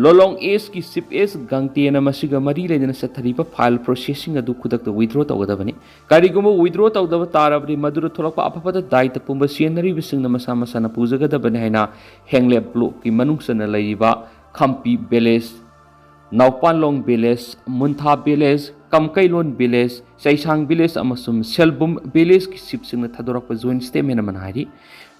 ꯂꯣꯂꯣꯡ ꯑꯦꯁꯀꯤ ꯆꯤꯐ ꯑꯦꯁ ꯒꯥꯡꯇꯦꯅ ꯃꯁꯤꯒ ꯃꯔꯤ ꯂꯩꯅꯅ ꯆꯠꯊꯔꯤꯕ ꯐꯥꯏꯜ ꯄ꯭ꯔꯣꯁꯦꯁꯁꯤꯡ ꯑꯗꯨ ꯈꯨꯗꯛꯇ ꯋꯤꯗ꯭ꯔꯣ ꯇꯧꯒꯗꯕꯅꯤ꯫ ꯀꯔꯤꯒꯨꯝꯕ ꯋꯤꯗ꯭ꯔꯣ ꯇꯧꯗꯕ ꯇꯥꯔꯕꯗꯤ ꯃꯗꯨꯗ ꯊꯣꯛꯂꯛꯄ ꯑꯐꯕꯗ ꯗꯥꯏꯇ ꯄꯨꯝꯕ ꯁꯤꯖꯤꯟꯅꯔꯤꯕꯁꯤꯡꯅ ꯃꯁꯥ ꯃꯁꯥꯅ ꯄꯨꯖꯒꯗꯕꯅꯤ ꯍꯥꯏꯅ ꯍꯦꯡꯂꯦꯞ ꯕ꯭ꯂꯣꯛꯀꯤ ꯃꯅꯨꯡ ꯆꯟꯅ ꯂꯩꯔꯤꯕ Khampi village, Naopanglong village, Muntha village, Komkeilon village, Cheishang village ꯑꯃꯁꯨꯡ ꯁꯦꯜꯕꯨꯝ ꯚꯤꯂꯦꯖꯀꯤ ꯆꯤꯐꯁꯤꯡꯅ ꯊꯥꯗꯣꯔꯛꯄ ꯖꯣꯏꯟ ꯁ꯭ꯇꯦꯠꯃꯦꯟ ꯑꯃꯅ ꯍꯥꯏꯔꯤ꯫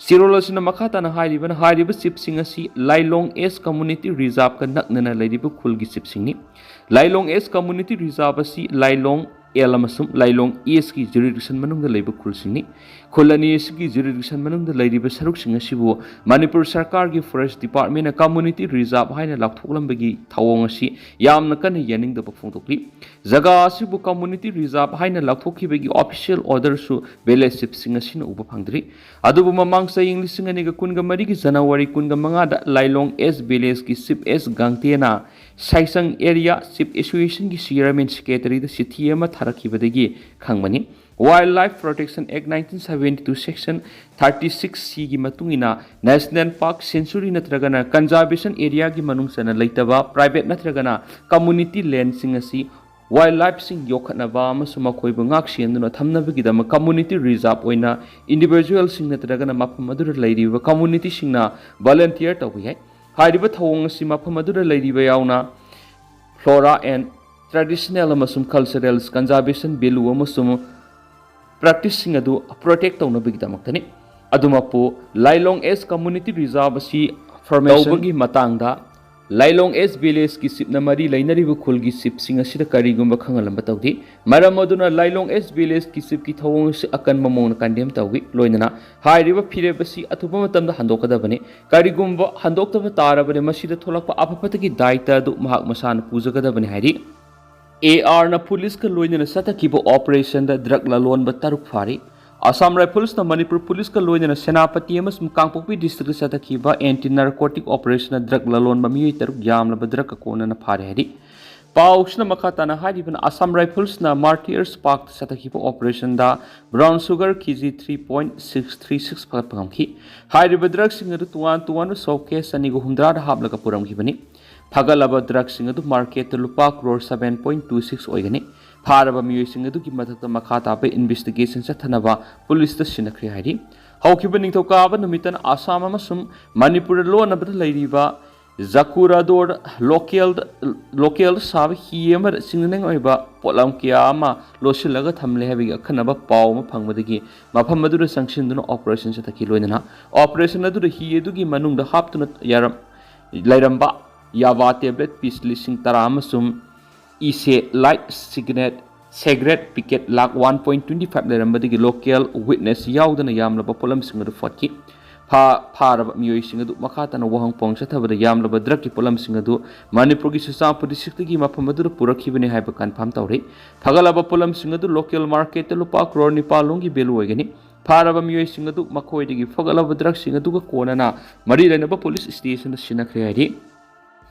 ꯆꯦꯔꯣꯜ ꯑꯁꯤꯅ ꯃꯈꯥ ꯇꯥꯅ ꯍꯥꯏꯔꯤꯕꯅ, ꯍꯥꯏꯔꯤꯕ ꯆꯤꯐꯁꯤꯡ ꯑꯁꯤ ꯂꯥꯏꯂꯣꯡ ꯑꯦꯁ ꯀꯝꯃꯨꯅꯤꯇꯤ ꯔꯤꯖꯥꯔꯚꯀ ꯅꯛꯅꯅ ꯂꯩꯔꯤꯕ ꯈꯨꯜꯒꯤ ꯆꯤꯐꯁꯤꯡꯅꯤ꯫ ꯂꯥꯏꯂꯣꯡ ꯑꯦꯁ ꯀꯝꯃꯨꯅꯤꯇꯤ ꯔꯤꯖꯥꯔꯚ ꯑꯁꯤ ꯂꯥꯏꯂꯣꯡ ꯑꯦꯜ ꯑꯃꯁꯨꯡ ꯂꯥꯏꯂꯣꯡ ꯏꯁꯀꯤ ꯖꯨꯔꯤꯗꯤꯛꯁꯟ ꯃꯅꯨꯡꯗ ꯂꯩꯕ ꯈꯨꯜꯁꯤꯡꯅꯤ꯫ ꯈꯨꯜ ꯑꯅꯤ ꯑꯁꯤꯒꯤ ꯖꯨꯔꯤꯗꯤꯛꯁꯟ ꯃꯅꯨꯡꯗ ꯂꯩꯔꯤꯕ ꯁꯔꯨꯛꯁꯤꯡ ꯑꯁꯤꯕꯨ ꯃꯅꯤꯄꯨꯔ ꯁꯔꯀꯥꯔꯒꯤ ꯐꯣꯔꯦꯁ ꯗꯤꯄꯥꯔꯠꯃꯦꯟꯅ ꯀꯝꯃꯨꯅꯤꯇꯤ ꯔꯤꯖꯥꯔꯚ ꯍꯥꯏꯅ ꯂꯥꯎꯊꯣꯛꯂꯝꯕꯒꯤ ꯊꯧꯑꯣꯡ ꯑꯁꯤ ꯌꯥꯝꯅ ꯀꯟꯅ ꯌꯥꯅꯤꯡꯗꯕ ꯐꯣꯡꯗꯣꯛꯂꯤ꯫ ꯖꯒꯥ ꯑꯁꯤꯕꯨ ꯀꯝꯃꯨꯅꯤꯇꯤ ꯔꯤꯖꯥꯔꯚ ꯍꯥꯏꯅ ꯂꯥꯎꯊꯣꯛꯈꯤꯕꯒꯤ ꯑꯣꯐꯤꯁꯤꯌꯦꯜ ꯑꯣꯔꯗꯔꯁꯨ ꯚꯤꯂꯦꯖ ꯆꯤꯐꯁꯤꯡ ꯑꯁꯤꯅ ꯎꯕ ꯐꯪꯗ꯭ꯔꯤ꯫ ꯑꯗꯨꯕꯨ ꯃꯃꯥꯡ ꯆꯍꯤ ꯂꯤꯁꯤꯡ ꯑꯅꯤꯒ ꯀꯨꯟꯒ ꯃꯔꯤꯒꯤ ꯖꯅꯋꯥꯔꯤ ꯀꯨꯟꯒ ꯃꯉꯥꯗ ꯂꯥꯏꯂꯣꯡ ꯑꯦꯁ ꯚꯤꯂꯦꯖꯀꯤ ꯆꯤꯐ ꯑꯦꯁ ꯒꯥꯡꯇꯦꯅ ꯁꯥꯏꯁꯪ ꯑꯦꯔꯤꯌꯥ ꯆꯤꯐ ꯑꯦꯁꯣꯁꯤꯌꯦꯁꯟꯒꯤ ꯆꯤꯌꯔꯃꯦꯟ ꯁꯦꯀ꯭ꯔꯦꯇꯔꯤꯗ ꯆꯤꯊꯤ ꯑꯃ ꯊꯥꯔꯛꯈꯤꯕꯗꯒꯤ ꯈꯪꯕꯅꯤ꯫ Wildlife Protection Act nineteen seventy two section thirty six C ꯒꯤ ꯃꯇꯨꯡ ꯏꯟꯅ ꯅꯦꯁꯅꯦꯜ ꯄꯥꯔꯛ, ꯁꯦꯟꯆꯨꯔꯤ ꯅꯠꯇ꯭ꯔꯒꯅ ꯀꯟꯖꯥꯔꯚꯦꯁꯟ ꯑꯦꯔꯤꯌꯥꯒꯤ ꯃꯅꯨꯡ ꯆꯟꯅ ꯂꯩꯇꯕ ꯄ꯭ꯔꯥꯏꯚꯦꯠ ꯅꯠꯇ꯭ꯔꯒꯅ ꯀꯝꯃꯨꯅꯤꯇꯤ ꯂꯦꯟꯁꯤꯡ ꯑꯁꯤ ꯋꯥꯏꯜ ꯂꯥꯏꯐꯁꯤꯡ ꯌꯣꯛꯈꯠꯅꯕ ꯑꯃꯁꯨꯡ ꯃꯈꯣꯏꯕꯨ ꯉꯥꯛ ꯁꯦꯟꯗꯨꯅ ꯊꯝꯅꯕꯒꯤꯗꯃꯛ ꯀꯝꯃꯨꯅꯤꯇꯤ ꯔꯤꯖꯥꯔꯚ ꯑꯣꯏꯅ ꯏꯟꯗꯤꯚꯤꯖꯨꯋꯦꯜꯁꯤꯡ ꯅꯠꯇ꯭ꯔꯒꯅ ꯃꯐꯝ ꯑꯗꯨꯗ ꯂꯩꯔꯤꯕ ꯀꯝꯃꯨꯅꯤꯇꯤꯁꯤꯡꯅ ꯚꯣꯂꯨꯟꯇꯤꯌꯔ ꯇꯧꯕ ꯌꯥꯏ꯫ ꯍꯥꯏꯔꯤꯕ ꯊꯧꯑꯣꯡ ꯑꯁꯤ ꯃꯐꯝ ꯑꯗꯨꯗ ꯂꯩꯔꯤꯕ ꯌꯥꯎꯅ ꯐ꯭ꯂꯣꯔꯥ ꯑꯦꯟ ꯇ꯭ꯔꯦꯗꯤꯁꯅꯦꯜ ꯑꯃꯁꯨꯡ ꯀꯜꯆꯔꯦꯜ ꯀꯟꯖꯥꯔꯚꯦꯁꯟ ꯚꯦꯂꯨ ꯑꯃꯁꯨꯡ ꯄ꯭ꯔꯦꯛꯇꯤꯁꯁꯤꯡ ꯑꯗꯨ ꯄ꯭ꯔꯣꯇꯦꯛ ꯇꯧꯅꯕꯒꯤꯗꯃꯛꯇꯅꯤ꯫ ꯑꯗꯨꯃꯛꯄꯨ, ꯂꯥꯏꯂꯣꯡ ꯑꯦꯁ ꯀꯝꯃꯨꯅꯤꯇꯤ ꯔꯤꯖꯥꯔꯚ ꯑꯁꯤ ꯐꯣꯔꯃꯦꯁꯟ ꯇꯧꯕꯒꯤ ꯃꯇꯥꯡꯗ ꯂꯥꯏꯂꯣꯡ ꯑꯦꯁ ꯚꯤꯂꯦꯖꯀꯤ ꯆꯤꯐꯅ ꯃꯔꯤ ꯂꯩꯅꯔꯤꯕ ꯈꯨꯜꯒꯤ ꯆꯤꯐꯁꯤꯡ ꯑꯁꯤꯗ ꯀꯔꯤꯒꯨꯝꯕ ꯈꯪꯍꯜꯂꯝꯕ ꯇꯧꯗꯦ꯫ ꯃꯔꯝ ꯑꯗꯨꯅ ꯂꯥꯏꯂꯣꯡ ꯑꯦꯁ ꯚꯤꯂꯦꯖꯀꯤ ꯆꯤꯐꯀꯤ ꯊꯧꯑꯣꯡ ꯑꯁꯤ ꯑꯀꯟꯕ ꯃꯑꯣꯡꯗ ꯀꯟꯗꯦꯝ ꯇꯧꯏ꯫ ꯂꯣꯏꯅꯅ ꯍꯥꯏꯔꯤꯕ ꯐꯤꯔꯦꯞ ꯑꯁꯤ ꯑꯊꯨꯕ ꯃꯇꯝꯗ ꯍꯟꯗꯣꯛꯀꯗꯕꯅꯤ꯫ ꯀꯔꯤꯒꯨꯝꯕ ꯍꯟꯗꯣꯛꯇꯕ ꯇꯥꯔꯕꯗꯤ ꯃꯁꯤꯗ ꯊꯣꯛꯂꯛꯄ ꯑꯐꯕꯗꯒꯤ ꯗꯥꯏꯇ ꯑꯗꯨ ꯃꯍꯥꯛ ꯃꯁꯥꯅ ꯄꯨꯖꯒꯗꯕꯅꯤ ꯍꯥꯏꯔꯤ꯫ ꯑꯦ ꯑꯥꯔꯅ ꯄꯨꯂꯤꯁꯀ ꯂꯣꯏꯅꯅ ꯆꯠꯊꯈꯤꯕ ꯑꯣꯄꯔꯦꯁꯟꯗ ꯗ꯭ꯔꯒ ꯂꯂꯣꯟꯕ ꯇꯔꯨꯛ ꯐꯥꯔꯤ꯫ ꯑꯁꯥꯝ ꯔꯥꯏꯐꯜꯁꯅ ꯃꯅꯤꯄꯨꯔ ꯄꯨꯂꯤꯁꯀ ꯂꯣꯏꯅꯅ ꯁꯦꯅꯥꯄꯇꯤ ꯑꯃꯁꯨꯡ ꯀꯥꯡꯄꯣꯛꯄꯤ ꯗꯤꯁꯇ꯭ꯔꯤꯛꯇ ꯆꯠꯊꯈꯤꯕ ꯑꯦꯟꯇꯤ ꯅꯥꯔꯀꯣꯇꯤꯛ ꯑꯣꯄꯔꯦꯁꯟꯗ ꯗ꯭ꯔꯒ ꯂꯂꯣꯟꯕ ꯃꯤꯑꯣꯏ ꯇꯔꯨꯛ ꯌꯥꯝꯂꯕ ꯗ꯭ꯔꯒ ꯀꯣꯟꯅꯅ ꯐꯥꯔꯦ ꯍꯥꯏꯔꯤ꯫ ꯄꯥꯎꯁꯤꯅ ꯃꯈꯥ ꯇꯥꯅ ꯍꯥꯏꯔꯤꯕꯅ, ꯑꯁꯥꯝ ꯔꯥꯏꯐꯜꯁꯅ ꯃꯥꯔꯇꯤꯌꯔꯁ ꯄꯥꯔꯛꯇ ꯆꯠꯊꯈꯤꯕ ꯑꯣꯄꯔꯦꯁꯟꯗ brown sugar K G three point six three six ꯐꯥꯒꯠꯄ ꯉꯝꯈꯤ꯫ ꯍꯥꯏꯔꯤꯕ ꯗ꯭ꯔꯒꯁꯤꯡ ꯑꯗꯨ ꯇꯣꯉꯥꯟ ꯇꯣꯉꯥꯟꯕ ꯁꯣꯞ ꯀꯦꯁ ꯆꯅꯤꯒ ꯍꯨꯝꯗ꯭ꯔꯥꯗ ꯍꯥꯞꯂꯒ ꯄꯨꯔꯝꯈꯤꯕꯅꯤ꯫ ꯐꯒꯠꯂꯕ ꯗ꯭ꯔꯒꯁꯤꯡ ꯑꯗꯨ ꯃꯥꯔꯀꯦꯠꯇ ꯂꯨꯄꯥ crore seven point two six ꯑꯣꯏꯒꯅꯤ꯫ ꯐꯥꯔꯕ ꯃꯤꯑꯣꯏꯁꯤꯡ ꯑꯗꯨꯒꯤ ꯃꯊꯛꯇ ꯃꯈꯥ ꯇꯥꯕ ꯏꯟꯚꯦꯁꯇꯤꯒꯦꯁꯟ ꯆꯠꯊꯅꯕ ꯄꯨꯂꯤꯁꯇ ꯁꯤꯟꯅꯈ꯭ꯔꯦ ꯍꯥꯏꯔꯤ꯫ ꯍꯧꯈꯤꯕ ꯅꯤꯡꯊꯧꯀꯥꯕ ꯅꯨꯃꯤꯠꯇꯅ ꯑꯁꯥꯝ ꯑꯃꯁꯨꯡ ꯃꯅꯤꯄꯨꯔꯗ ꯂꯣꯟꯅꯕꯗ ꯂꯩꯔꯤꯕ ꯖꯀꯨꯔꯥꯗꯣꯔ ꯂꯣꯀꯦꯜꯗ ꯂꯣꯀꯦꯜꯗ ꯁꯥꯕ ꯍꯤ ꯑꯃꯗ ꯆꯤꯡꯅꯅꯤꯡꯉꯥꯏ ꯑꯣꯏꯕ ꯄꯣꯠꯂꯝ ꯀꯌꯥ ꯑꯃ ꯂꯣꯠꯁꯤꯜꯂꯒ ꯊꯝꯂꯦ ꯍꯥꯏꯕꯒꯤ ꯑꯈꯟꯅꯕ ꯄꯥꯎ ꯑꯃ ꯐꯪꯕꯗꯒꯤ ꯃꯐꯝ ꯑꯗꯨꯗ ꯆꯪꯁꯤꯟꯗꯨꯅ ꯑꯣꯄꯔꯦꯁꯟ ꯆꯠꯊꯈꯤ꯫ ꯂꯣꯏꯅꯅ ꯑꯣꯄꯔꯦꯁꯟ ꯑꯗꯨꯗ ꯍꯤ ꯑꯗꯨꯒꯤ ꯃꯅꯨꯡꯗ ꯍꯥꯞꯇꯨꯅ ꯌꯥꯔꯝ-, ꯂꯩꯔꯝꯕ ꯌꯥꯕꯥ ꯇꯦꯕ꯭ꯂꯦꯠ ꯄꯤꯁ ꯂꯤꯁꯤꯡ ꯇꯔꯥ ꯑꯃꯁꯨꯡ Esse light signet cigarette packet lakh one point twenty five ꯂꯩꯔꯝꯕꯗꯒꯤ ꯂꯣꯀꯦꯜ ꯋꯤꯠꯅꯦꯁ ꯌꯥꯎꯗꯅ ꯌꯥꯝꯂꯕ ꯄꯣꯠꯂꯝꯁꯤꯡ ꯑꯗꯨ ꯐꯣꯠꯈꯤ꯫ ꯐꯥ-, ꯐꯥꯔꯕ ꯃꯤꯑꯣꯏꯁꯤꯡ ꯑꯗꯨ ꯃꯈꯥ ꯇꯥꯅ ꯋꯥꯍꯪ ꯄꯥꯎꯍꯪ ꯆꯠꯊꯕꯗ ꯌꯥꯝꯂꯕ ꯗ꯭ꯔꯒꯀꯤ ꯄꯣꯠꯂꯝꯁꯤꯡ ꯑꯗꯨ ꯃꯅꯤꯄꯨꯔꯒꯤ ꯆꯨꯔꯆꯥꯟꯄꯨꯔ ꯗꯤꯁꯇ꯭ꯔꯤꯛꯇꯒꯤ ꯃꯐꯝ ꯑꯗꯨꯗ ꯄꯨꯔꯛꯈꯤꯕꯅꯤ ꯍꯥꯏꯕ ꯀꯟꯐꯥꯔꯝ ꯇꯧꯔꯤ꯫ ꯐꯒꯠꯂꯕ ꯄꯣꯠꯂꯝꯁꯤꯡ ꯑꯗꯨ ꯂꯣꯀꯦꯜ ꯃꯥꯔꯀꯦꯠꯇ ꯂꯨꯄꯥ ꯀ꯭ꯔꯣꯔ ꯅꯤꯄꯥꯜ ꯂꯣꯝꯒꯤ ꯚꯦꯂꯨ ꯑꯣꯏꯒꯅꯤ꯫ ꯐꯥꯔꯕ ꯃꯤꯑꯣꯏꯁꯤꯡ ꯑꯗꯨ ꯃꯈꯣꯏꯗꯒꯤ ꯐꯒꯠꯂꯕ ꯗ꯭ꯔꯒꯁꯤꯡ ꯑꯗꯨꯒ ꯀꯣꯟꯅꯅ ꯃꯔꯤ ꯂꯩꯅꯕ ꯄꯨꯂꯤꯁ ꯁ꯭ꯇꯦꯁꯟꯗ ꯁꯤꯟꯅꯈ꯭ꯔꯦ ꯍꯥꯏꯔꯤ꯫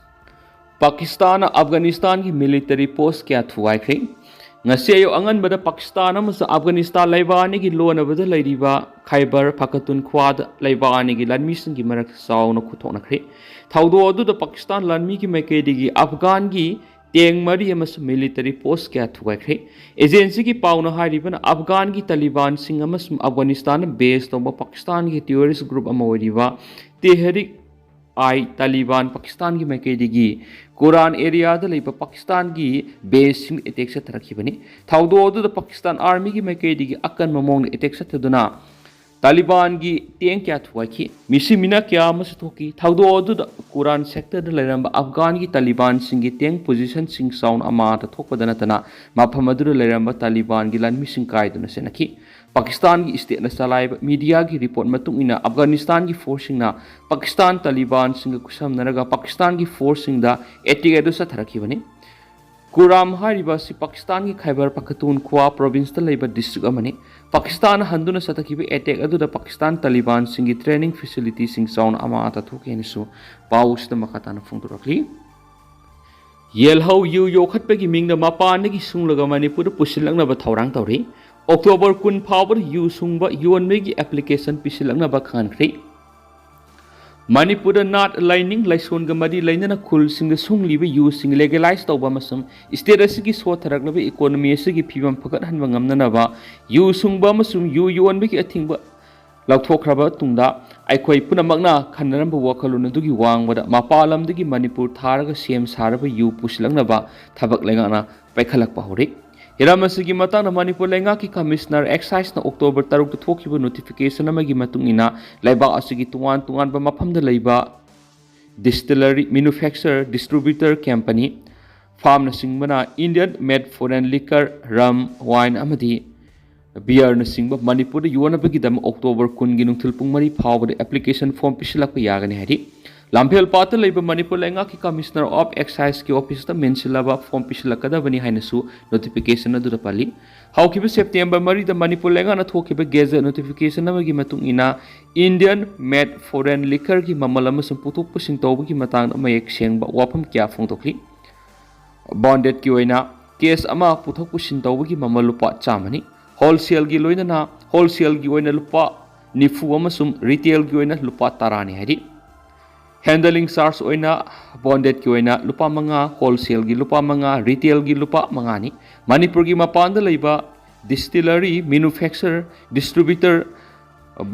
ꯄꯥꯀꯤꯁꯇꯥꯟꯅ ꯑꯐꯒꯥꯅꯤꯁꯇꯥꯟꯒꯤ ꯃꯤꯂꯤꯇꯔꯤ ꯄꯣꯁ ꯀꯌꯥ ꯊꯨꯒꯥꯏꯈ꯭ꯔꯦ꯫ ꯉꯁꯤ ꯑꯌꯨꯛ ꯑꯉꯟꯕꯗ ꯄꯥꯀꯤꯁꯇꯥꯟ ꯑꯃꯁꯨꯡ ꯑꯐꯒꯥꯅꯤꯁꯇꯥꯟ ꯂꯩꯕꯥꯛ ꯑꯅꯤꯒꯤ ꯂꯣꯟꯅꯕꯗ ꯂꯩꯔꯤꯕ ꯈꯥꯏꯕꯔ ꯄꯈꯇꯨꯟꯈ꯭ꯋꯥꯗ ꯂꯩꯕꯥꯛ ꯑꯅꯤꯒꯤ ꯂꯥꯟꯃꯤꯁꯤꯡꯒꯤ ꯃꯔꯛꯇ ꯆꯥꯎꯅ ꯈꯨꯠꯊꯣꯛꯅꯈ꯭ꯔꯦ꯫ ꯊꯧꯗꯣꯛ ꯑꯗꯨꯗ ꯄꯥꯀꯤꯁꯇꯥꯟ ꯂꯥꯟꯃꯤꯒꯤ ꯃꯥꯏꯀꯩꯗꯒꯤ ꯑꯐꯒꯥꯟꯒꯤ ꯇꯦꯡ ꯃꯔꯤ ꯑꯃꯁꯨꯡ ꯃꯤꯂꯤꯇꯔꯤ ꯄꯣꯁ ꯀꯌꯥ ꯊꯨꯒꯥꯏꯈ꯭ꯔꯦ꯫ ꯑꯦꯖꯦꯟꯁꯤꯒꯤ ꯄꯥꯎꯅ ꯍꯥꯏꯔꯤꯕꯅ ꯑꯐꯒꯥꯟꯒꯤ ꯇꯥꯂꯤꯕꯥꯟꯁꯤꯡ ꯑꯃꯁꯨꯡ ꯑꯐꯒꯥꯅꯤꯁꯇꯥꯟꯗ ꯕꯦꯁ ꯇꯧꯕ ꯄꯥꯀꯤꯁꯇꯥꯟꯒꯤ ꯇꯦꯔꯣꯔꯤꯁ ꯒ꯭ꯔꯨꯞ ꯑꯃ ꯑꯣꯏꯔꯤꯕ ꯇꯦꯍꯔꯤꯛ ꯑꯥꯏ ꯇꯥꯂꯤꯕꯥꯟ ꯄꯥꯀꯤꯁꯇꯥꯟꯒꯤ ꯃꯥꯏꯀꯩꯗꯒꯤ ꯀꯨꯔꯥꯟ ꯑꯦꯔꯤꯌꯥꯗ ꯂꯩꯕ ꯄꯥꯀꯤꯁꯇꯥꯟꯒꯤ ꯕꯦꯁꯁꯤꯡ ꯑꯦꯇꯦꯛ ꯆꯠꯊꯔꯛꯈꯤꯕꯅꯤ꯫ ꯊꯧꯗꯣꯛ ꯑꯗꯨꯗ ꯄꯥꯀꯤꯁꯇꯥꯟ ꯑꯥꯔꯃꯤꯒꯤ ꯃꯥꯏꯀꯩꯗꯒꯤ ꯑꯀꯟꯕ ꯃꯑꯣꯡꯗ ꯑꯦꯇꯦꯛ ꯆꯠꯊꯗꯨꯅ ꯇꯥꯂꯤꯕꯥꯟꯒꯤ ꯇꯦꯡ ꯀꯌꯥ ꯊꯨꯒꯥꯏꯈꯤ꯫ ꯃꯤꯁꯤ ꯃꯤꯅꯥ ꯀꯌꯥ ꯑꯃꯁꯨ ꯊꯣꯛꯈꯤ꯫ ꯊꯧꯗꯣꯛ ꯑꯗꯨꯗ ꯀꯨꯔꯥꯟ ꯁꯦꯛꯇꯔꯗ ꯂꯩꯔꯝꯕ ꯑꯐꯒꯥꯟꯒꯤ ꯇꯥꯂꯤꯕꯥꯟꯁꯤꯡꯒꯤ ꯇꯦꯡ ꯄꯣꯖꯤꯁꯟꯁꯤꯡ ꯆꯥꯎꯅ ꯑꯃꯥꯡ ꯑꯇꯥ ꯊꯣꯛꯄꯗ ꯅꯠꯇꯅ ꯃꯐꯝ ꯑꯗꯨꯗ ꯂꯩꯔꯝꯕ ꯇꯥꯂꯤꯕꯥꯟꯒꯤ ꯂꯥꯟꯃꯤꯁꯤꯡ ꯀꯥꯏꯗꯨꯅ ꯆꯦꯟꯅꯈꯤ꯫ ꯄꯥꯀꯤꯁꯇꯥꯟꯒꯤ ꯁ꯭ꯇꯦꯠꯅ ꯆꯂꯥꯏꯕ ꯃꯤꯗꯤꯌꯥꯒꯤ ꯔꯤꯄꯣꯔꯠ ꯃꯇꯨꯡ ꯏꯟꯅ ꯑꯐꯒꯥꯅꯤꯁꯇꯥꯟꯒꯤ ꯐꯣꯔꯁꯁꯤꯡꯅ ꯄꯥꯀꯤꯁꯇꯥꯟ ꯇꯥꯂꯤꯕꯥꯟꯁꯤꯡꯒ ꯈꯨꯠꯁꯝꯅꯔꯒ ꯄꯥꯀꯤꯁꯇꯥꯟꯒꯤ ꯐꯣꯔꯁꯁꯤꯡꯗ ꯑꯦꯇꯦꯛ ꯑꯗꯨ ꯆꯠꯊꯔꯛꯈꯤꯕꯅꯤ꯫ ꯀꯨꯔꯥꯝ ꯍꯥꯏꯔꯤꯕ ꯑꯁꯤ ꯄꯥꯀꯤꯁꯇꯥꯟꯒꯤ ꯈꯥꯏꯕꯔ ꯄꯈꯇꯨꯟꯈ꯭ꯋꯥ ꯄ꯭ꯔꯣꯚꯤꯟꯁꯇ ꯂꯩꯕ ꯗꯤꯁꯇ꯭ꯔꯤꯛ ꯑꯃꯅꯤ꯫ ꯄꯥꯀꯤꯁꯇꯥꯟꯅ ꯍꯟꯗꯨꯅ ꯆꯠꯊꯈꯤꯕ ꯑꯦꯇꯦꯛ ꯑꯗꯨꯗ ꯄꯥꯀꯤꯁꯇꯥꯟ ꯇꯥꯂꯤꯕꯥꯟꯁꯤꯡꯒꯤ ꯇ꯭ꯔꯦꯅꯤꯡ ꯐꯦꯁꯤꯂꯤꯇꯤꯁꯤꯡ ꯆꯥꯎꯅ ꯑꯃꯥꯡ ꯑꯇꯥ ꯊꯣꯛꯈꯤ ꯍꯥꯏꯅꯁꯨ ꯄꯥꯎ ꯑꯁꯤꯗ ꯃꯈꯥ ꯇꯥꯅ ꯐꯣꯡꯗꯣꯔꯛꯂꯤ꯫ ꯌꯦꯜꯍꯧ ꯌꯨ ꯌꯣꯛꯈꯠꯄꯒꯤ ꯃꯤꯡꯗ ꯃꯄꯥꯟꯗꯒꯤ ꯁꯨꯡꯂꯒ ꯃꯅꯤꯄꯨꯔꯗ ꯄꯨꯁꯤꯜꯂꯛꯅꯕ ꯊꯧꯔꯥꯡ ꯇꯧꯔꯤ꯫ ꯑꯣꯛꯇꯣꯕꯔ ꯀꯨꯟ ꯐꯥꯎꯕꯗ ꯌꯨ ꯁꯨꯡꯕ ꯌꯣꯟꯕꯒꯤ ꯑꯦꯄ꯭ꯂꯤꯀꯦꯁꯟ ꯄꯤꯁꯤꯜꯂꯛꯅꯕ ꯈꯪꯍꯟꯈ꯭ꯔꯤ꯫ ꯃꯅꯤꯄꯨꯔꯗ ꯅꯥꯠ, ꯂꯥꯏꯅꯤꯡ ꯂꯥꯏꯁꯣꯟꯒ ꯃꯔꯤ ꯂꯩꯅꯅ ꯈꯨꯜꯁꯤꯡꯗ ꯁꯨꯡꯂꯤꯕ ꯌꯨꯁꯤꯡ ꯂꯦꯒꯦꯂꯥꯏꯁ ꯇꯧꯕ ꯑꯃꯁꯨꯡ ꯁ꯭ꯇꯦꯠ ꯑꯁꯤꯒꯤ ꯁꯣꯠꯊꯔꯛꯂꯕ ꯏꯀꯣꯅꯣꯃꯤ ꯑꯁꯤꯒꯤ ꯐꯤꯕꯝ ꯐꯒꯠꯍꯟꯕ ꯉꯝꯅꯅꯕ ꯌꯨ ꯁꯨꯡꯕ ꯑꯃꯁꯨꯡ ꯌꯨ ꯌꯣꯟꯕꯒꯤ ꯑꯊꯤꯡꯕ ꯂꯧꯊꯣꯛꯈ꯭ꯔꯕ ꯇꯨꯡꯗ, ꯑꯩꯈꯣꯏ ꯄꯨꯝꯅꯃꯛꯅ ꯈꯟꯅꯔꯝꯕ ꯋꯥꯈꯜꯂꯣꯟ ꯑꯗꯨꯒꯤ ꯋꯥꯡꯃꯗ ꯃꯄꯥꯟ ꯂꯝꯗꯒꯤ ꯃꯅꯤꯄꯨꯔ ꯊꯥꯔꯒ ꯁꯦꯝ ꯁꯥꯔꯕ ꯌꯨ ꯄꯨꯁꯤꯜꯂꯛꯅꯕ ꯊꯕꯛ ꯂꯩꯉꯥꯛꯅ ꯄꯥꯏꯈꯠꯂꯛꯄ ꯍꯧꯔꯛꯏ꯫ ꯍꯤꯔꯝ ꯑꯁꯤꯒꯤ ꯃꯇꯥꯡꯗ ꯃꯅꯤꯄꯨꯔ ꯂꯩꯉꯥꯛꯀꯤ ꯀꯃꯤꯁꯅꯔ ꯑꯦꯛꯁꯥꯏꯖꯅ ꯑꯣꯛꯇꯣꯕꯔ ꯇꯔꯨꯛꯇ ꯊꯣꯛꯈꯤꯕ ꯅꯣꯇꯤꯐꯤꯀꯦꯁꯟ ꯑꯃꯒꯤ ꯃꯇꯨꯡ ꯏꯟꯅ, ꯂꯩꯕꯥꯛ ꯑꯁꯤꯒꯤ ꯇꯣꯉꯥꯟ ꯇꯣꯉꯥꯟꯕ ꯃꯐꯝꯗ ꯂꯩꯕ ꯗꯤꯁꯇꯤꯂꯔꯤ, ꯃꯦꯅꯨꯐꯦꯛꯆꯔ, ꯗꯤꯁꯇ꯭ꯔꯤꯕ꯭ꯌꯨꯇꯔ ꯀꯝꯄꯅꯤ, ꯐꯥꯔꯝꯅꯆꯤꯡꯕꯅ Indian made foreign liquor, rum, wine ꯑꯃꯗꯤ ꯕꯤꯌꯔꯅꯆꯤꯡꯕ ꯃꯅꯤꯄꯨꯔꯗ ꯌꯣꯟꯅꯕꯒꯤꯗꯃꯛ ꯑꯣꯛꯇꯣꯕꯔ ꯀꯨꯟꯒꯤ ꯅꯨꯡꯊꯤꯜ ꯄꯨꯡ ꯃꯔꯤ ꯐꯥꯎꯕꯗ ꯑꯦꯄ꯭ꯂꯤꯀꯦꯁꯟ ꯐꯣꯔꯝ ꯄꯤꯁꯤꯜꯂꯛꯄ ꯌꯥꯒꯅꯤ ꯍꯥꯏꯔꯤ꯫ ꯂꯝꯐꯦꯜꯄꯥꯠꯇ ꯂꯩꯕ ꯃꯅꯤꯄꯨꯔ ꯂꯩꯉꯥꯛꯀꯤ ꯀꯃꯤꯁꯅꯔ ꯑꯣꯐ ꯑꯦꯛꯁꯥꯏꯖꯀꯤ ꯑꯣꯐꯤꯁꯇ ꯃꯦꯟꯁꯤꯜꯂꯕ ꯐꯣꯔꯝ ꯄꯤꯁꯤꯜꯂꯛꯀꯗꯕꯅꯤ ꯍꯥꯏꯅꯁꯨ ꯅꯣꯇꯤꯐꯤꯀꯦꯁꯟ ꯑꯗꯨꯗ ꯄꯜꯂꯤ꯫ ꯍꯧꯈꯤꯕ ꯁꯦꯞꯇꯦꯝꯕꯔ ꯃꯔꯤꯗ ꯃꯅꯤꯄꯨꯔ ꯂꯩꯉꯥꯛꯅ ꯊꯣꯛꯈꯤꯕ ꯒꯦꯖꯦꯠ ꯅꯣꯇꯤꯐꯤꯀꯦꯁꯟ ꯑꯃꯒꯤ ꯃꯇꯨꯡ ꯏꯟꯅ, Indian made foreign liquorꯒꯤ ꯃꯃꯜ ꯑꯃꯁꯨꯡ ꯄꯨꯊꯣꯛ ꯄꯨꯁꯤꯟ ꯇꯧꯕꯒꯤ ꯃꯇꯥꯡꯗ ꯃꯌꯦꯛ ꯁꯦꯡꯕ ꯋꯥꯐꯝ ꯀꯌꯥ ꯐꯣꯡꯗꯣꯛꯂꯤ꯫ ꯕꯣꯟꯗꯦꯠꯀꯤ ꯑꯣꯏꯅ ꯀꯦꯁ ꯑꯃ ꯄꯨꯊꯣꯛ ꯄꯨꯁꯤꯟ ꯇꯧꯕꯒꯤ ꯃꯃꯜ ꯂꯨꯄꯥ ꯆꯥꯝꯃꯅꯤ꯫ ꯍꯣꯜꯁꯦꯜꯒꯤ ꯂꯣꯏꯅꯅ, ꯍꯣꯜꯁꯦꯜꯒꯤ ꯑꯣꯏꯅ ꯂꯨꯄꯥ ꯅꯤꯐꯨ ꯑꯃꯁꯨꯡ ꯔꯤꯇꯦꯜꯒꯤ ꯑꯣꯏꯅ ꯂꯨꯄꯥ ꯇꯔꯥꯅꯤ ꯍꯥꯏꯔꯤ꯫ ꯍꯦꯟꯗꯂꯤꯡ ꯆꯥꯔꯖ ꯑꯣꯏꯅ ꯕꯣꯟꯗꯦꯠꯀꯤ ꯑꯣꯏꯅ ꯂꯨꯄꯥ ꯃꯉꯥ, ꯍꯣꯜꯁꯦꯜꯒꯤ ꯂꯨꯄꯥ ꯃꯉꯥ, ꯔꯤꯇꯦꯜꯒꯤ ꯂꯨꯄꯥ ꯃꯉꯥꯅꯤ꯫ ꯃꯅꯤꯄꯨꯔꯒꯤ ꯃꯄꯥꯟꯗ ꯂꯩꯕ ꯗꯤꯁꯇꯤꯂꯔꯤ, ꯃꯦꯅꯨꯐꯦꯛꯆꯔ, ꯗꯤꯁꯇ꯭ꯔꯤꯕ꯭ꯌꯨꯇꯔ,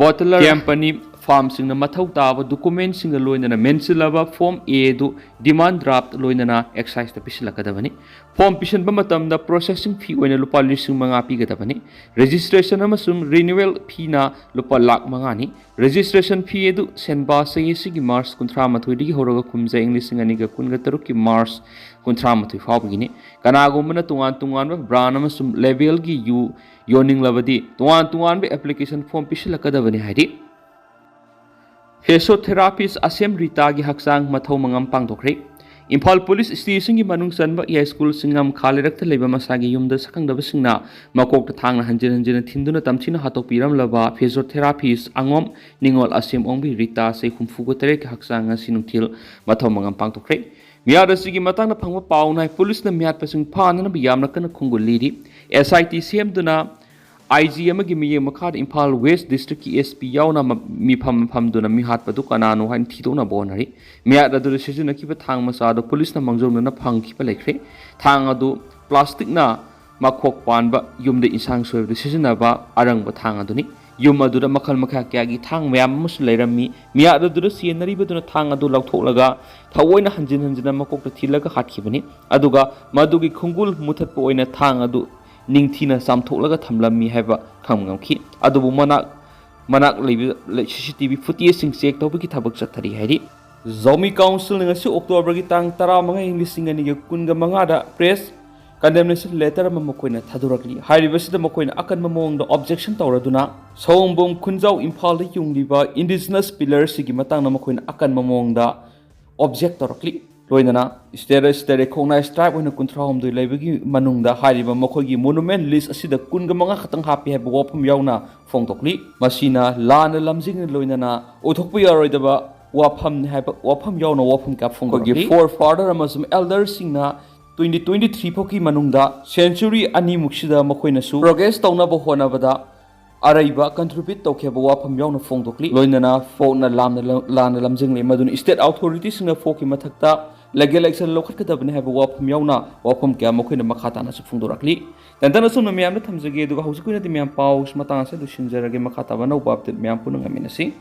ꯕꯣꯇꯂꯔ, ꯀꯝꯄꯅꯤ, ꯐꯥꯔꯝꯁꯤꯡꯅ ꯃꯊꯧ ꯇꯥꯕ ꯗꯣꯀꯨꯃꯦꯟꯁꯤꯡꯒ ꯂꯣꯏꯅꯅ ꯃꯦꯟꯁꯤꯜꯂꯕ ꯐꯣꯔꯝ ꯑꯦ ꯑꯗꯨ ꯗꯤꯃꯥꯟ ꯗ꯭ꯔꯥꯐꯠ ꯂꯣꯏꯅꯅ ꯑꯦꯛꯁꯥꯏꯖꯇ ꯄꯤꯁꯤꯜꯂꯛꯀꯗꯕꯅꯤ꯫ ꯐꯣꯔꯝ ꯄꯤꯁꯤꯟꯕ ꯃꯇꯝꯗ ꯄ꯭ꯔꯣꯁꯦꯁꯤꯡ ꯐꯤ ꯑꯣꯏꯅ ꯂꯨꯄꯥ ꯂꯤꯁꯤꯡ ꯃꯉꯥ ꯄꯤꯒꯗꯕꯅꯤ꯫ ꯔꯦꯖꯤꯁꯇ꯭ꯔꯦꯁꯟ ꯑꯃꯁꯨꯡ ꯔꯤꯅ꯭ꯌꯨꯋꯦꯜ ꯐꯤꯅ ꯂꯨꯄꯥ ꯂꯥꯈ ꯃꯉꯥꯅꯤ꯫ ꯔꯦꯖꯤꯁꯇ꯭ꯔꯦꯁꯟ ꯐꯤ ꯑꯗꯨ ꯁꯦꯟꯕꯥ ꯆꯍꯤ ꯑꯁꯤꯒꯤ ꯃꯥꯔꯆ ꯀꯨꯟꯊ꯭ꯔꯥ ꯃꯥꯊꯣꯏꯗꯒꯤ ꯍꯧꯔꯒ ꯀꯨꯝꯖꯥ ꯏꯪ ꯂꯤꯁꯤꯡ ꯑꯅꯤꯒ ꯀꯨꯟꯒ ꯇꯔꯨꯛꯀꯤ ꯃꯥꯔꯆ ꯀꯨꯟꯊ꯭ꯔꯥ ꯃꯥꯊꯣꯏ ꯐꯥꯎꯕꯒꯤꯅꯤ꯫ ꯀꯅꯥꯒꯨꯝꯕꯅ ꯇꯣꯉꯥꯟ ꯇꯣꯉꯥꯟꯕ ꯕ꯭ꯔꯥꯟ ꯑꯃꯁꯨꯡ ꯂꯦꯕꯦꯜꯒꯤ ꯌꯨ ꯌꯣꯟꯅꯤꯡꯂꯕꯗꯤ ꯇꯣꯉꯥꯟ ꯇꯣꯉꯥꯟꯕ ꯑꯦꯄ꯭ꯂꯤꯀꯦꯁꯟ ꯐꯣꯔꯝ ꯄꯤꯁꯤꯜꯂꯛꯀꯗꯕꯅꯤ ꯍꯥꯏꯔꯤ꯫ ꯐꯤꯖꯣꯊꯦꯔꯥꯄꯤꯁ ꯑꯁꯦꯝ ꯔꯤꯇꯥꯒꯤ ꯍꯛꯆꯥꯡ ꯃꯊꯧ ꯃꯉꯝ ꯄꯥꯡꯊꯣꯛꯈ꯭ꯔꯦ꯫ ꯏꯝꯐꯥꯜ ꯄꯨꯂꯤꯁ ꯁ꯭ꯇꯦꯁꯟꯒꯤ ꯃꯅꯨꯡ ꯆꯟꯕ ꯌꯥꯏꯁ꯭ꯀꯨꯜ ꯁꯤꯡꯉꯝꯈꯥ ꯂꯩꯔꯛꯇ ꯂꯩꯕ ꯃꯁꯥꯒꯤ ꯌꯨꯝꯗ ꯁꯛꯈꯪꯗꯕꯁꯤꯡꯅ ꯃꯀꯣꯛꯇ ꯊꯥꯡꯅ ꯍꯟꯖꯤꯟ ꯍꯟꯖꯤꯟꯅ ꯊꯤꯟꯗꯨꯅ ꯇꯝꯊꯤꯅ ꯍꯥꯠꯇꯣꯛꯄꯤꯔꯝꯂꯕ ꯐꯤꯖꯣꯊꯦꯔꯥꯄꯤꯁ ꯑꯉꯣꯝ ꯅꯤꯉꯣꯜ ꯑꯁꯦꯝ ꯑꯣꯡꯕꯤ ꯔꯤꯇꯥ ꯆꯍꯤ ꯍꯨꯝꯐꯨꯒ ꯇꯔꯦꯠꯀꯤ ꯍꯛꯆꯥꯡ ꯉꯁꯤ ꯅꯨꯡꯊꯤꯜ ꯃꯊꯧ ꯃꯉꯝ ꯄꯥꯡꯊꯣꯛꯈ꯭ꯔꯦ꯫ ꯃꯤꯍꯥꯠ ꯑꯁꯤꯒꯤ ꯃꯇꯥꯡꯗ ꯐꯪꯕ ꯄꯥꯎꯅ ꯍꯥꯏ, ꯄꯨꯂꯤꯁꯅ ꯃꯤꯍꯥꯠꯄꯁꯤꯡ ꯐꯥꯅꯅꯕ ꯌꯥꯝꯅ ꯀꯟꯅ ꯈꯣꯡꯒꯨꯜ ꯂꯤꯔꯤ꯫ ꯑꯦꯁ ꯑꯥꯏ ꯇꯤ ꯁꯦꯝꯗꯨꯅ ꯑꯥꯏ ꯖꯤ ꯑꯃꯒꯤ ꯃꯤꯠꯌꯦꯡ ꯃꯈꯥꯗ ꯏꯝꯐꯥꯜ ꯋꯦꯁ ꯗꯤꯁꯇ꯭ꯔꯤꯛꯀꯤ ꯑꯦꯁ ꯄꯤ ꯌꯥꯎꯅ ꯃ-, ꯃꯤꯐꯝ ꯐꯝꯗꯨꯅ ꯃꯤꯍꯥꯠꯄꯗꯨ ꯀꯅꯥꯅꯣ ꯍꯥꯏꯅ ꯊꯤꯗꯣꯛꯅꯕ ꯍꯣꯠꯅꯔꯤ꯫ ꯃꯤꯍꯥꯠ ꯑꯗꯨꯗ ꯁꯤꯖꯤꯟꯅꯈꯤꯕ ꯊꯥꯡ ꯃꯆꯥ ꯑꯗꯨ ꯄꯨꯂꯤꯁꯅ ꯃꯥꯡꯖꯧꯅꯅ ꯐꯪꯈꯤꯕ ꯂꯩꯈ꯭ꯔꯦ꯫ ꯊꯥꯡ ꯑꯗꯨ ꯄ꯭ꯂꯥꯁꯇꯤꯛꯅ ꯃꯈꯣꯛ ꯄꯥꯟꯕ ꯌꯨꯝꯗ ꯏꯟꯁꯥꯡ ꯁꯣꯏꯕꯗ ꯁꯤꯖꯤꯟꯅꯕ ꯑꯔꯪꯕ ꯊꯥꯡ ꯑꯗꯨꯅꯤ꯫ ꯌꯨꯝ ꯑꯗꯨꯗ ꯃꯈꯜ ꯃꯈꯥ ꯀꯌꯥꯒꯤ ꯊꯥꯡ ꯃꯌꯥꯝ ꯑꯃꯁꯨ ꯂꯩꯔꯝꯃꯤ꯫ ꯃꯤꯍꯥꯠ ꯑꯗꯨꯗ ꯆꯦꯟꯅꯔꯤꯕꯗꯨꯅ ꯊꯥꯡ ꯑꯗꯨ ꯂꯧꯊꯣꯛꯂꯒ ꯊꯑꯣꯏꯅ ꯍꯟꯖꯤꯟ ꯍꯟꯖꯤꯟꯅ ꯃꯀꯣꯛꯇ ꯊꯤꯜꯂꯒ ꯍꯥꯠꯈꯤꯕꯅꯤ꯫ ꯑꯗꯨꯒ ꯃꯗꯨꯒꯤ ꯈꯣꯡꯒꯨꯜ ꯃꯨꯊꯠꯄ ꯑꯣꯏꯅ ꯊꯥꯡ ꯑꯗꯨ ꯅꯤꯡꯊꯤꯅ ꯆꯥꯝꯊꯣꯛꯂꯒ ꯊꯝꯂꯝꯃꯤ ꯍꯥꯏꯕ ꯈꯪꯕ ꯉꯝꯈꯤ꯫ ꯑꯗꯨꯕꯨ ꯃꯅꯥꯛ, ꯃꯅꯥꯛ ꯂꯩꯕ ꯁꯤ ꯁꯤ ꯇꯤ ꯚꯤ ꯐꯨꯇꯦꯖꯁꯤꯡ ꯆꯦꯛ ꯇꯧꯕꯒꯤ ꯊꯕꯛ ꯆꯠꯊꯔꯤ ꯍꯥꯏꯔꯤ꯫ ꯖꯥꯎꯃꯤ ꯀꯥꯎꯟꯁꯤꯜꯅ ꯉꯁꯤ ꯑꯣꯛꯇꯣꯕꯔꯒꯤ ꯇꯥꯡ ꯇꯔꯥꯃꯉꯥ, ꯏꯪ ꯂꯤꯁꯤꯡ ꯑꯅꯤꯒ ꯀꯨꯟꯒ ꯃꯉꯥꯗ ꯄ꯭ꯔꯦꯁ ꯀꯟꯗꯦꯝꯅꯦꯁꯟ ꯂꯦꯇꯔ ꯑꯃ ꯃꯈꯣꯏꯅ ꯊꯥꯗꯣꯔꯛꯂꯤ꯫ ꯍꯥꯏꯔꯤꯕꯁꯤꯗ ꯃꯈꯣꯏꯅ ꯑꯀꯟꯕ ꯃꯑꯣꯡꯗ ꯑꯣꯕꯖꯦꯛꯁꯟ ꯇꯧꯔꯗꯨꯅ ꯁꯑꯣꯝꯕꯨꯡ ꯈꯨꯟꯖꯥꯎ ꯏꯝꯐꯥꯜꯗ ꯌꯨꯡꯂꯤꯕ ꯏꯟꯗꯤꯖꯤꯅꯁ ꯄꯤꯂꯔꯁꯤꯒꯤ ꯃꯇꯥꯡꯗ ꯃꯈꯣꯏꯅ ꯑꯀꯟꯕ ꯃꯑꯣꯡꯗ ꯑꯣꯕꯖꯦꯛ ꯇꯧꯔꯛꯂꯤ꯫ ꯂꯣꯏꯅꯅ ꯁ꯭ꯇꯦꯠ ꯑꯁꯤꯗ ꯔꯦꯀꯣꯛꯅꯥꯏꯖ ꯇ꯭ꯔꯥꯏꯕ ꯑꯣꯏꯅ ꯀꯨꯟꯊ꯭ꯔꯥ ꯍꯨꯝꯗꯣꯏ ꯂꯩꯕꯒꯤ ꯃꯅꯨꯡꯗ ꯍꯥꯏꯔꯤꯕ ꯃꯈꯣꯏꯒꯤ ꯃꯣꯅꯨꯃꯦꯟ ꯂꯤꯁ ꯑꯁꯤꯗ ꯀꯨꯟꯒ ꯃꯉꯥ ꯈꯛꯇꯪ ꯍꯥꯞꯄꯤ ꯍꯥꯏꯕ ꯋꯥꯐꯝ ꯌꯥꯎꯅ ꯐꯣꯡꯗꯣꯛꯂꯤ꯫ ꯃꯁꯤꯅ ꯂꯥꯟꯅ ꯂꯝꯖꯤꯡꯅ ꯂꯣꯏꯅꯅ ꯑꯣꯏꯊꯣꯛꯄ ꯌꯌꯥꯔꯣꯏꯗꯕ ꯋꯥꯐꯝꯅꯤ ꯍꯥꯏꯕ ꯋꯥꯐꯝ ꯌꯥꯎꯅ ꯋꯥꯐꯝ ꯀꯌꯥ ꯐꯣꯡꯗꯣꯛꯂꯤ꯫ ꯑꯩꯈꯣꯏꯒꯤ ꯐꯣꯔ ꯐꯥꯗꯔ ꯑꯃꯁꯨꯡ ꯑꯦꯜꯗꯔꯁꯤꯡꯅ ꯇ꯭ꯋꯦꯟꯇꯤ ꯇ꯭ꯋꯦꯟꯇꯤ ꯊ꯭ꯔꯤ ꯐꯥꯎꯒꯤ ꯃꯅꯨꯡꯗ ꯁꯦꯟꯆꯨꯔꯤ ꯑꯅꯤꯃꯨꯛꯁꯤꯗ ꯃꯈꯣꯏꯅꯁꯨ ꯄ꯭ꯔꯣꯒ꯭ꯔꯦꯁ ꯇꯧꯅꯕ ꯍꯣꯠꯅꯕꯗ ꯑꯔꯩꯕ ꯀꯟꯇ꯭ꯔꯤꯕ꯭ꯌꯨꯠ ꯇꯧꯈꯤꯕ ꯋꯥꯐꯝ ꯌꯥꯎꯅ ꯐꯣꯡꯗꯣꯛꯂꯤ꯫ ꯂꯣꯏꯅꯅ ꯐꯣꯛꯅ ꯂꯥꯟꯅ ꯂ-, ꯂꯥꯟꯅ ꯂꯝꯖꯤꯡꯂꯤ, ꯃꯗꯨꯅ ꯁ꯭ꯇꯦꯠ ꯑꯣꯊꯣꯔꯤꯇꯤꯁꯤꯡꯅ ꯐꯣꯛꯀꯤ ꯃꯊꯛꯇ ꯂꯤꯒꯦꯜ ꯑꯦꯛꯁꯟ ꯂꯧꯈꯠꯀꯗꯕꯅꯤ ꯍꯥꯏꯕ ꯋꯥꯐꯝ ꯌꯥꯎꯅ ꯋꯥꯐꯝ ꯀꯌꯥ ꯃꯈꯣꯏꯅ ꯃꯈꯥ ꯇꯥꯅꯁꯨ ꯐꯣꯡꯗꯣꯔꯛꯂꯤ꯫ ꯇꯦꯟꯇꯟ ꯑꯁꯨꯝꯅ ꯃꯌꯥꯝꯗ ꯊꯝꯖꯒꯦ, ꯑꯗꯨꯒ ꯍꯧꯖꯤꯛꯀꯤ ꯑꯣꯏꯅꯗꯤ ꯃꯌꯥꯝ ꯄꯥꯎ ꯃꯇꯥꯡ ꯑꯁꯤꯗ ꯂꯣꯏꯁꯤꯟꯖꯔꯒꯦ꯫ ꯃꯈꯥ ꯇꯥꯕ ꯑꯅꯧꯕ ꯑꯞꯗꯦꯠ ꯃꯌꯥꯝ ꯄꯨꯟꯅ ꯉꯥꯏꯃꯤꯟꯅꯁꯤ꯫